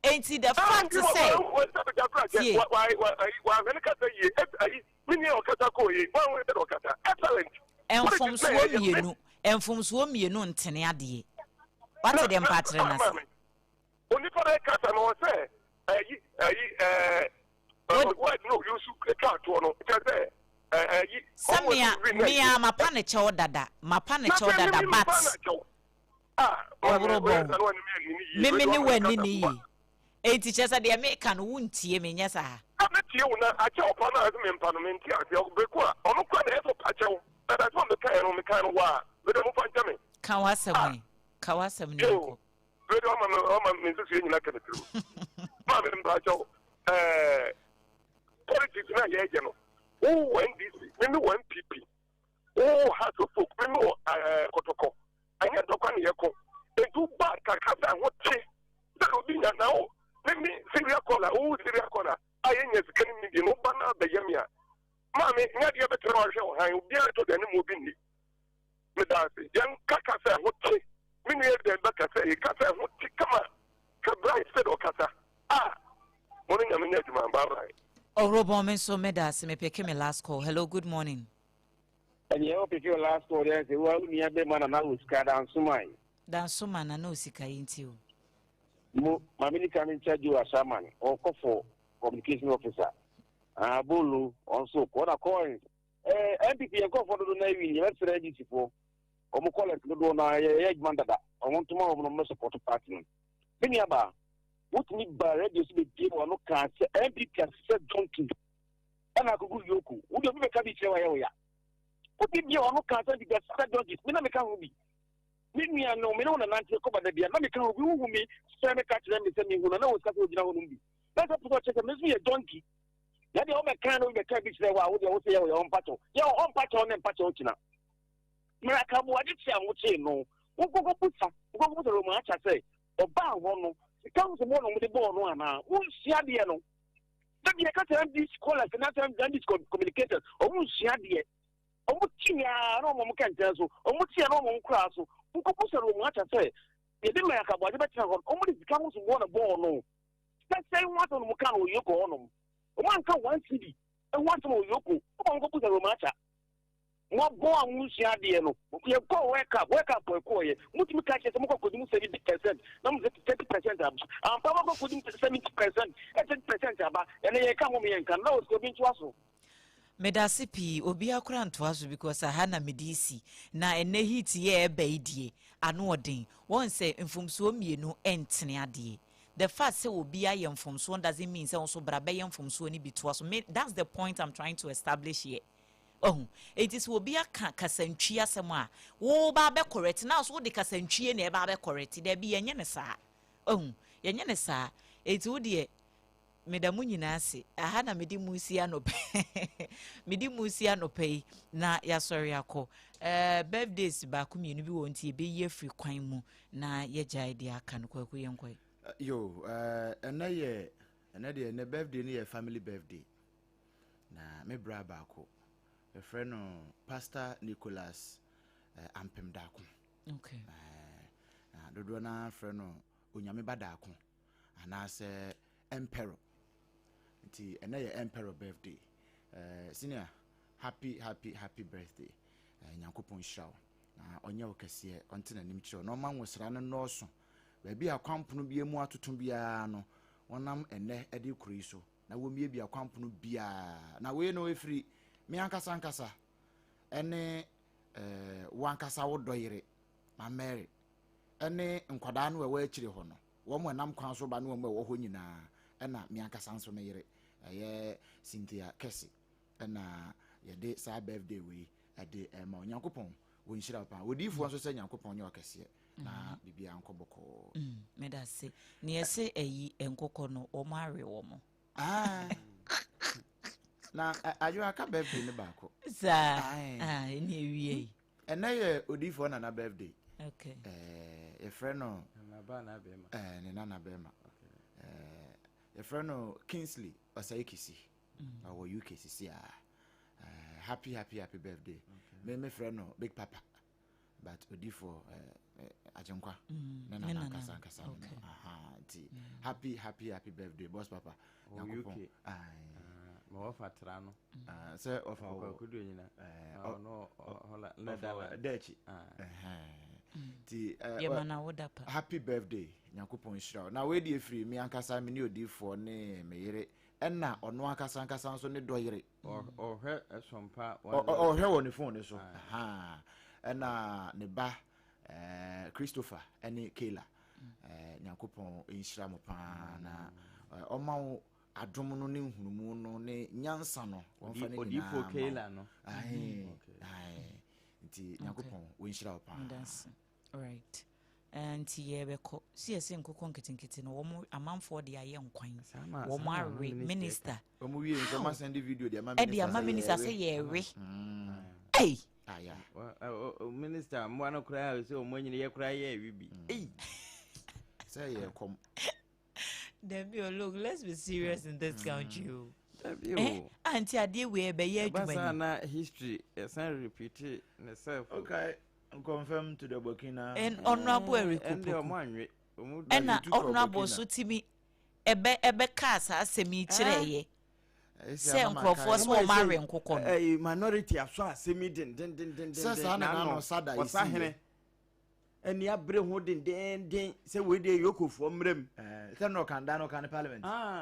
enti the Ah fact nti wa sɛ wa wa sɛ bɛgya kora kyɛ tie. wa wa wa ayi wahwɛ ne kasa yie ɛs ayi me nua ɔkasa kɔɔ yie wanhwɛ sɛ ɔkasa excellent what it is na Mfomsoɔ ɛyɛ me. mmienu mfomsoɔ mmienu ntene adeɛ Wate deɛ mpa akyerɛ no ase? Onipa na ɛkasa no ɔsɛ ɛyi ɛyi ɛɛ word no use twa atoɔ no kyerɛ sɛ ɛyi. Sɛ mea mea mapa ne kyɛw dada mapa ne kyɛw dada but ɔworo bɔn meme ne w'ani ne yie enti kyerɛ sɛ deɛ meka no wontie me nyɛ saa. Na mɛtie wo na akyɛw pa no a ɛsɛ mempa no mente aseɛ bere ko a ɔno kora na ɛsɛ ɔpa kyɛw na dasɛm a mekaeɛ no mekae no waa mede momfa nkyɛ me. Ka w'asɛm ɛ. Ka w'asɛm no yɛnkɔ. Wei deɛ ɔma me ɔma me nsusuiɛ nyina ka me tirim. Maame mpakyɛw ɛɛ. Politics no a yɛyɛ no, wo wɔ NDC, me me wɔ NPP, wo wɔ Hearts of Oak, me me wɔ ɛɛ Kɔtɔkɔ. Ɛnyɛ ntɔkwa na yɛko. Enti wo ba ka kasa a ho te sɛ obi nya na wo me me Syria corner, wo Syria corner a yɛnya sika no ni deɛ no wo ba no abɛyɛ me a maame nyɛ adeɛ bɛtena hɔ ahwɛ wo hann obiara ntɔ aduane ma obi nni. Meda ase. Yɛnka kasa a ɛho te. Me nua Eden bɛkasa yi, kasa a ɛho te kama. Hwɛ Bright sɛdeɛ ɔkasa. Ah! Mo ne Nyame nyɛ adwuma. Bye bye. Ɔwrobɔn me nso meda ase me peke me last call hello good morning. Ɛneɛ wo peke wo last call deɛ sɛ wo nua bɛma nana wɔ sika dansoma yi. Dansoma nana osika yi nti o. Mo ma me nika me nkyɛ Joe Asaman ɔkɔ for communication officer ah Bolo ɔnso kɔ ɔna coins Eh, NPP yɛn nkurɔfoɔ dodo na awi yɛbɛsrɛ NDC foɔ wɔn callers dodoɔ na yɛyɛ adwuma dada wɔn ntoma wɔn no wɔn support party no. Me nua baa, wotumi ba radio so bebie wɔn ano kaa sɛ NPP asesɛ donkey ɛna akogu yoko. Wode obi bɛka bi kyerɛ wayɛ wo ya. Wotumi bie wɔn ano kaa sɛ NPP asesɛ donkeys, me na meka ho bi. Me nua no, me ne wo nanante kɔba da bia na meka ho bi, wohu me sɛ meka kyerɛ me sɛ mehu no na wɔ sika sɛ wogyina hɔ nom bi. Na sɛ pɛ sɛ ɔkyerɛ sɛ me nso yɛ donkey. Na deɛ wobɛka no wobɛka bi kyerɛ wo a wodeɛ wo sɛ yɛ wo yɛ ɔmpakyɛw yɛ ɔmpakyɛw ne mpakyɛw kyina mmerɛkaboade kye a wokyee no wokɔkɔ busa wokɔkɔ busa Roma akyɛ sɛ ɔbaa hɔ no sika ho sɛ bɔɔ na wɔde bɔɔ no anaa wonsua deɛ no dabi ɛka sɛ MD scholars na sɛ MD communicators wɔn nsua deɛ wɔn ti ya na wɔn kɛntɛn so wɔn ti ya na wɔn koraa so wokɔ busa Roma akyɛ sɛ yɛde mmerɛkaboade bɛtena hɔ wɔn de sika ho so bɔɔ na bɔɔ no Sɛ sɛn ho asɛm na wɔn kaa no wɔ Yoko hɔ nom? Wɔn anka one cedi ho asɛm wɔ Yoko. Wɔn a wɔkɔ busa Romacha. Mo abɔ a mo nsua adeɛ no, yɛ kɔɔ World Cup, World Cup ɛkɔɔ yɛ, mo tumi ka kyerɛ sɛ mo kɔ kɔdi mu 70% na mo sɛ 30% aba. Ampa mo kɔ kɔdi mu 70%, 30% aba, ɛnɛ yɛ ka mo mo yɛ nka no, na wɔ sika obi ntoa so. Medase pii, obia koraa ntoa so because aha na mede si. Na ɛnɛ heat yi a ɛba yi deɛ, ano ɔden. Wɔn sɛ mfomsoɔ mmienu ɛntene adeɛ. The fact sɛ obi ayɛ mfomsoɔ doesn't mean sɛ wo nso bra bɛyɛ mfomsoɔ no bi toa so. Me, that's the point I'm trying to establish here. Wahu? Enti sɛ obi aka kasantwi asɛm a, wo ba abɛ correct, na nso wode kasantwie na ɛba abɛ correct. Daabi, yɛnyɛ no saa. Wahu? Yɛnyɛ no saa. Enti wo deɛ, Meda mo nyinaa ase. Aha na mede mo resi anɔpa mede mo resi anɔpa yi na yɛasɔre akɔ. Uh, birthdays baako mmienu bi wɔ nti yɛbɛyi afiri kwan mu na yɛgyae deɛ aka no kwaku yɛnkɔe. Eh, yo, eh, ɛnɛ yɛ ɛnɛ deɛ ɛnɛ birthday no yɛ family birthday na me bra baako yɛfrɛ no Pastor Nicholas eh, Ampem Daako. Okay. Eh, na dodoɔ no ara frɛ no Onyame Ba Daako. anaasɛ Emperor. Nti ɛnɛ yɛ Emperor birthday. Eh, senior, happy happy happy birthday. Eh, Nyankopɔn nhyira wo na ɔnyɛ wo kɛseɛ, ɔnte n'anim kyerɛ wo na ɔma nwosra no nnɔɔso. Baabi a kwampono bi mu atoto biara no, wɔnam ɛnɛ de kuro yi so na wɔmmiebie akwampono biara. Na wei no ɛfiri me ankasa ankasa ɛne eh, wo ankasa wo dɔ yere, ma Mary, ɛne nkwadaa no a ɛwɔ akyire hɔ no. Wɔn a ɛnam kwan so ba ne wɔn a ɛwɔ hɔ nyinaa, ɛna me ankasa nso me yere, ɛyɛ Cynthia Kɛse, ɛna yɛde saa birthday wei ɛde ɛma Onyankopɔn. Wɔnhyira wo paa. Odiyifoɔ nso sɛ Nyankopɔn nyɛ ɔkɛseɛ na biribiara nkɔ bɔkɔɔ. Mm, meda ase. Nea ɛsɛ ayi nkokɔ no, wɔn awe wɔn. Ah. Na adwo aka birthday no baako. Saa. Ah, ɛne ewie yi. Ɛnɛ yɛ odiyifoɔ nana birthday. Okay. Eh, yɛfrɛ no. Eh, ne nana bɛrima. Okay. Eh, yɛfrɛ no Kingsley Osei Kisi. Mm. Ɔwɔ UK sisi a. Eh, happy happy happy birthday. Okay. Me me frɛ no Big Papa. But odiyifoɔ eh, eh, Agyenkwa. Mm. Ne nana ankasa ankasa no. Okay. Aha, nti mm. happy happy happy birthday boss papa. Ɔwɔ UK. Ah, ma wɔfa tra no. Ah, sɛ ɔfa wɔ kwakudu nyina dɛkyi nti happy birthday nyankopɔn nhyira wo na wei deɛ firi me ankasa me ne odiifoɔ ne me yere ɛna ɔno ankasa ankasa nso ne dɔ yere ɔhwɛ ɛsɔmpa ɔhwɛ wɔ ne phone ne so ɛna ne ba Christopher ɛne Kayla nyankopɔn nhyira mo paa na ɔma wo Adom no ne nhunumu no ne nyansa no wɔmfa ne nyinaa Odiyifoɔ Keila no. Ae, ae. Nti Nyankopɔn wɔnhyira wo paa. Right. Eh, nti yɛbɛkɔ. Si yɛse nkokɔ nketenkete no wɔn amanfoɔ de ayɛ nkwan. Wɔn awe minister. Wɔn wie nso wɔn asɛn de video de ama minister. Ɛde ama minister sɛ yɛwe. Ei. Minister mmoa no koraa sɛ wɔn anyini yɛ koraa yɛ ɛwi bi. Ei. Sɛ yɛ kɔm. Dabi o look let's be serious in this country o. Dabi o. Eh, anti adeɛ wei ɛbɛyɛ adwuma ni. Ɛba na history ɛsan repeat ne self. Okay, confirm to the Burkina. And honorable Eric Opoku. Ɛnde ɔmo anwe. Ɛna honorable so timi ɛbɛ ɛbɛ kaa saa asɛm yi kyerɛ yɛ. Sɛ nkurɔfoɔ sɛ wɔn awe nkokɔ no. Ɛyi minority aso asɛm yi dendendenden. Sɛ saa na n'ano sada yi si yɛ. Ani abere ho dendeenden sɛ wei deɛ yokofoɔ mmerɛ mu. Eh, sɛ no ɔka da no ɔka ne parliament. Ah.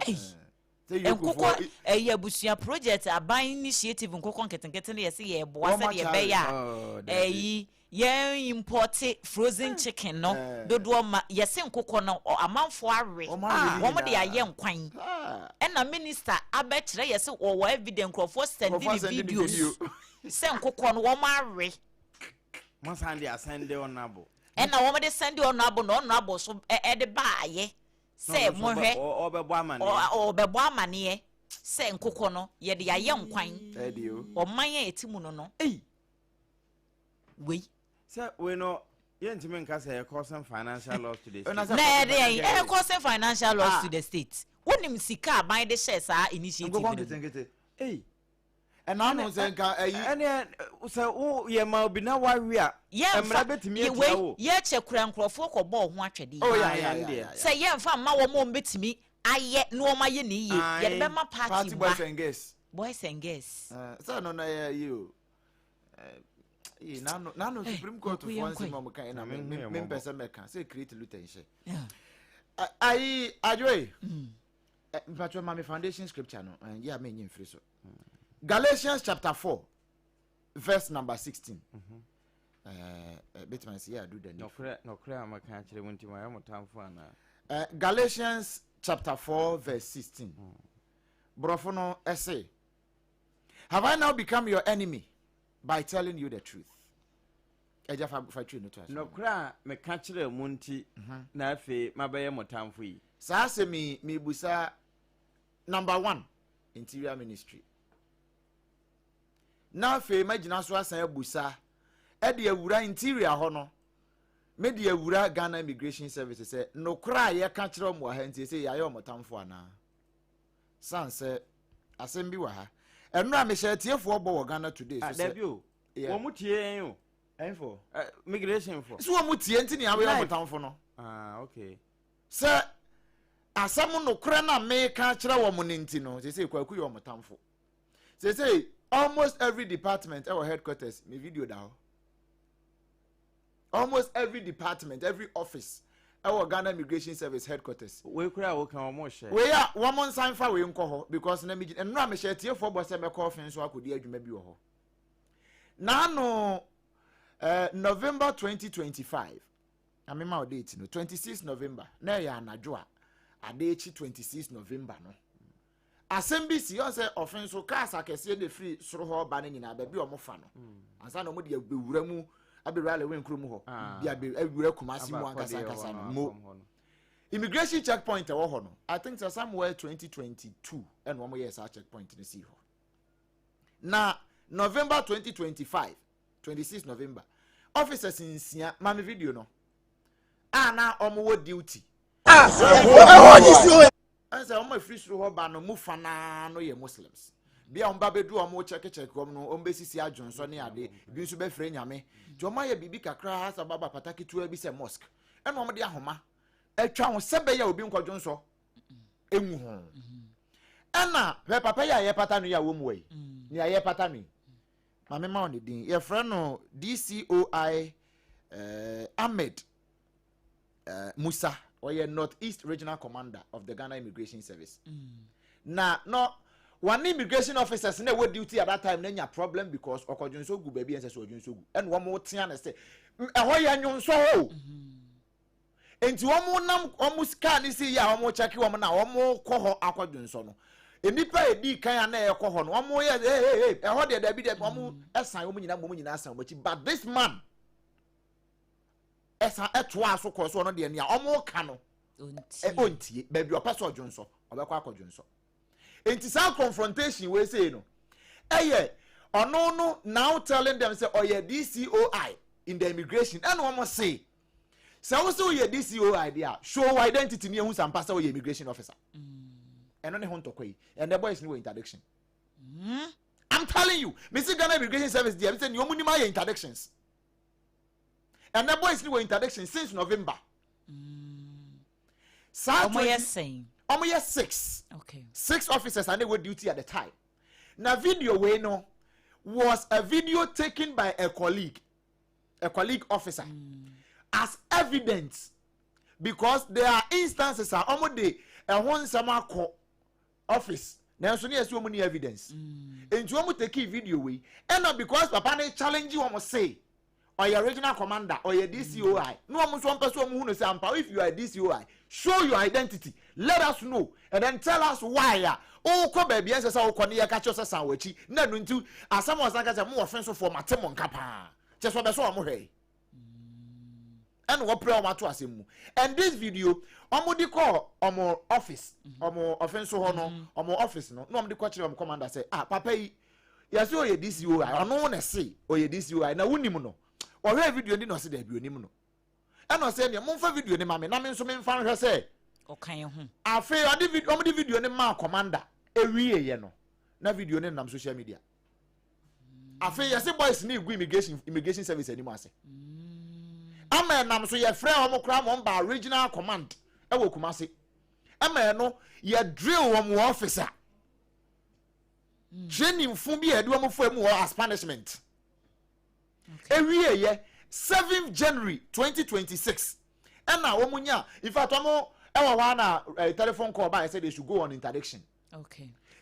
Nkokɔ ɛyɛ abusua project aban initiative nkokɔ nketenkete no yɛsɛ yɛboa sɛdeɛ ɛbɛyɛ a oh, ɛyi yɛn import frozen chicken no eh. dodoɔ ma yɛse nkokɔ no amanfoɔ awe wɔn de ayɛ nkwan ah. ɛna minister abɛkyerɛ yɛse wɔwɔ evidence nkurɔfoɔ sɛndi ne videos sɛ nkokɔ no wɔn awe. Mo san de asɛnde ɔnabo. Ɛna wɔn de sɛnde ɔnabo na ɔnabo so ɛde baayɛ sɛ mohwɛ ɔbɛbɔ amaneɛ ɔbɛbɔ amaneɛ sɛ nkokɔ no yɛde ayɛ nkwan ɔman a ɛte mu no no wei. Sɛ wei no yɛntumi nka sɛ ɛyɛ causing financial loss to the state. Na ɛde yɛn ɛyɛ causing financial loss to the state. Wonim sika aban de hyɛ saa initiative no mu. Ei. Ɛna ano sɛ nka ayi. Ɛne sɛ wo yɛ ma obi na wawe a. Yɛnfa yɛ wei yɛkyɛ kura nkurɔfoɔ kɔ bɔɔ ho atwɛdeɛ. Oh, yeah, yeah, yeah, yeah. Sɛ yɛnfa mma wɔn a wɔn bɛtumi ayɛ na wɔn ayɛ ne yie. Yɛde bɛma party Party boys and girls. Boys and girls. Sɛ no na yɛ yi o. Ee nano nano Supreme Court foɔ nsɛm a wɔn kan na me me mpɛ sɛ mɛka sɛ create luta nhyɛ. Ayi adwoe. Eh, mpatwɛ ma me foundation scripture no eh, yɛ a menyi mfiri so Galatians chapter 4 verse number 16 mm -hmm. eh, eh, bɛtumi sɛ yɛ adu da nɔkorɛ a maka akyerɛ mu nti mayɛ mo tamfo anaa eh, Galatians chapter 4 verse 16 mm. borɔfo no ɛse have I now become your enemy by telling you the truth Agya fa fa twi no to aso. Nokorɛ a meka kyerɛɛ mo nti na afei mabɛyɛ mo tamfo yi. Saa asɛm yi mebusa number one interior ministry na afei magyina so asan abusa ɛde awura interior hɔ no mede awura Ghana Immigration Service sɛ nokorɛ a yɛka kyerɛ wɔn wɔ ha nti sɛ yɛayɛ wɔn tamfo anaa san sɛ asɛm bi wɔ ha ɛno a mehyɛ atiefoɔ bɔ wɔ Ghana Today so ah, sɛ dabi o wɔn mu tie yɛn o. Ɛnfo. Migration fo. So wɔn mu tie nti nea wɔyɛ wɔn tamfo no. Ah, okay. Sɛ asɛm nokorɛ na meka kyerɛ wɔn no nti no, sese kwaku yɛ wɔn tamfo. Sese almost every department ɛwɔ headquarters me video da hɔ. Almost every department, every office ɛwɔ Ghana Immigration Service headquarters. Wei kura a woka wɔn hyɛ. Wei a wɔn nsan fa wei nkɔ hɔ because na mi gyina nnura mehyɛ atiefoɔ bɔ sɛ mɛkɔ ɔfin so akɔdi adwuma bi wɔ hɔ. N'ano eh, November 2025, na mema wo date no, 26 November, na ɛyɛ anadwo a ade akyi 26 November no. Asɛm bi si, ɔn sɛ ɔfe nso cars akɛseɛ na ɛfiri soro hɔ ba no nyinaa baabi a wɔfa no hmm. ansa na wɔde abɛwura mu abɛwura Lewen kurom hɔ ah. de abɛwura Kumasi mu ankasa ankasa no mo immigration checkpoint ɛwɔ hɔ no I think sɛ somewhere 2022 ɛna wɔn yɛ saa checkpoint no si hɔ. Na November 2025, 26 November, officers nsia, ma me video no, a na wɔn wɔ duty. Ɛnsɛ wɔn afiri soro hɔ ba no mu fa naa no yɛ Muslims. Bi a wɔn ba bɛdu wɔn kyɛkekyɛke wɔn no, wɔn bɛsisi adwonsɔ ne ade, ebi nso bɛfrɛ nyame. Nti wɔn ayɛ biribi kakra sɛ wɔaba pata ketewa bi sɛ mosque. Ɛna wɔn de ahoma atwa ho sɛ bɛyɛ obi nkɔdwonsɔ. engu ho ɛna hwɛ papa yi a yɛpata no yi a wɔn mu yi nea yɛpata no yi maame ma wɔn ne din yɛfrɛ no DCOI eh, Ahmed eh, Musa ɔyɛ North East Regional Commander of the Ghana Immigration Service mm. na no wɔn immigration officers na ɛwɔ duty at that time na nya problem because ɔkɔdwonso gu baabi ɛnsɛ sɛ ɔdwonso gu ɛna wɔn tea ne sɛ ɛhɔ yɛ nwonsɔ hɔ o. Mm-hmm. Nti wɔn nam wɔn kaa ne si yɛ a wɔn kyɛke wɔn na wɔn kɔ hɔ akɔ dwonsɔ no. Nnipa a edi kan a na ɛkɔ hɔ no wɔn yɛ hey hey hey ɛhɔ deɛ dabi dabi wɔn ɛsan wɔn nyinaa wɔn nyinaa san wɔn akyi but this man Ɛsan ɛtoaa so kɔɔ so, ɔno deɛ nea ɔmo ka no Ɔntie. Ɔntie. Baabi ɔpɛ sɛ ɔdwonsɔ, ɔbɛkɔ akɔdwonsɔ. Nti saa confrontation wei sei no, ɛyɛ ɔno no now telling them sɛ ɔyɛ DCOI in the immigration, ɛna ɔmo se sɛ wo sɛ woyɛ DCOI deɛ a, show identity ne ehu sampa sɛ woyɛ immigration officer. Ɛno ne ho ntɔkwa yi, and the boys no wɔ interdiction. I'm telling you, mesi Ghana Immigration Service deɛ, sɛ nea ɔmo nim ayɛ interdictions. Ɛnɛ boys ni wɔ interdiction since November. Saa Ɔmo yɛ 20 sɛn? Ɔmo yɛ six. Six officers and they were duty at the time. Na video wei no was a video taken by a colleague officer as evidence, because there are instances a ɔmo de ɛho nsɛm akɔ office nanso ne yɛ sɛ ɔmo ni evidence, nti ɔmo take video wei, ɛna because papa ne challenge wɔn say ɔyɛ regional commander, ɔyɛ DCOI, na wɔn nso mpɛ sɛ wɔn hu no sɛ ampa, if you are DCOI, show your identity, let us know and then tell us why a wokɔ baabi ɛnsɛ sɛ wokɔ ne yɛka kyerɛ sɛ san w'akyi. Na ɛno nti asɛm a ɔsan ka sɛ mo wɔ fe nso mate mo nka paa kyɛ sɛ ɔbɛ sɛ ɔmo hwɛ ɛna wɔpere wɔn ato asɛm mu. And this video, ɔmo de kɔ ɔmo office, ɔmo ɔfe nso hɔ no, ɔmo office no, na ɔmo de kɔ kyerɛ ɔmo commander sɛ, ah, papa yi yɛsɛ ɔyɛ DCOI, ɔno na ɛse ɔyɛ DCOI na wunim no. Ɔhwɛ video ni na ɔsɛ dɛbi, onim no. Ɛna ɔsɛ nea momfa video ni ma me na me nso memfa nhwɛ sɛ Ɔkan ho. Afei ɔde video, ɔmo de video ni maa commander ewie yɛ no, na video ni nam social media. Afei yɛsɛ boys ni egu immigration service anim ase ama ɛnam so yɛfrɛ wɔn koraa ma wɔn ba regional command ɛwɔ Kumase, ɛma ɛno yɛ drill wɔn wɔ office a training fun bi a yɛde wɔn fo mu wɔ as punishment. Ewie yɛ 7 January 2026, ɛna wɔn nya, in fact, wɔn ɛwɔ hɔ ana telephone call ba yɛ sɛ they should go on interdiction.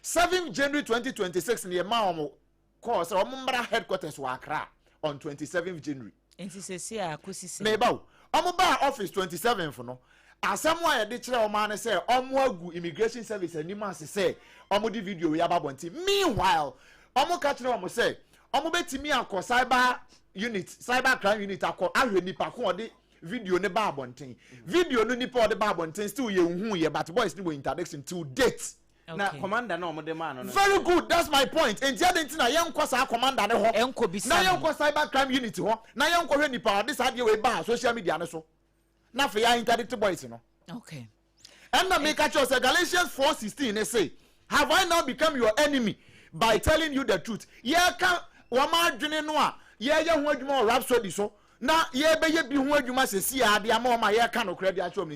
7 January 2026 ni yɛ maa wɔn call sɛ wɔn mmra headquarters wɔ Accra on 27 January. Nti sɛsi a akɔsi sɛ Meba o, wɔn baa office 27th no, asɛm a yɛde kyerɛ wɔn ano sɛ wɔn agu immigration service anim ase sɛ wɔn de video yi aba abɔnten. Meanwhile, wɔn ka kyerɛ wɔn sɛ wɔn bɛtumi akɔ cyber unit, cyber crime unit, akɔ ahwɛ nipa ko ɔde video ne ba abɔnten. Video no, nipa ɔde ba abɔnten still yɛ nhu yɛ, but boys ni wɔ interdiction till date. Na commander na ɔmo de maa no no. Very good, that's my point. Nti adi nti na yɛn nkɔ saa commander ne hɔ Ɛnkɔ bisa na no. yɛn nkɔ cyber crime unit hɔ na yɛn nkɔ hwɛ nipa a ɔde saa adeɛ wei ba social media ne so, na afei yɛ interdict boys no. Ɛnna meka kyerɛ sɛ Galatians 4:16 ne say, "Have I now become your enemy by telling you the truth?" Yɛka wɔn adwene no a yɛyɛ ho adwuma wɔ Rhapsody so na yɛbɛyɛ bi ho adwuma sɛsi a ade ama wɔn a yɛka nokorɛ de akyerɛ wɔn.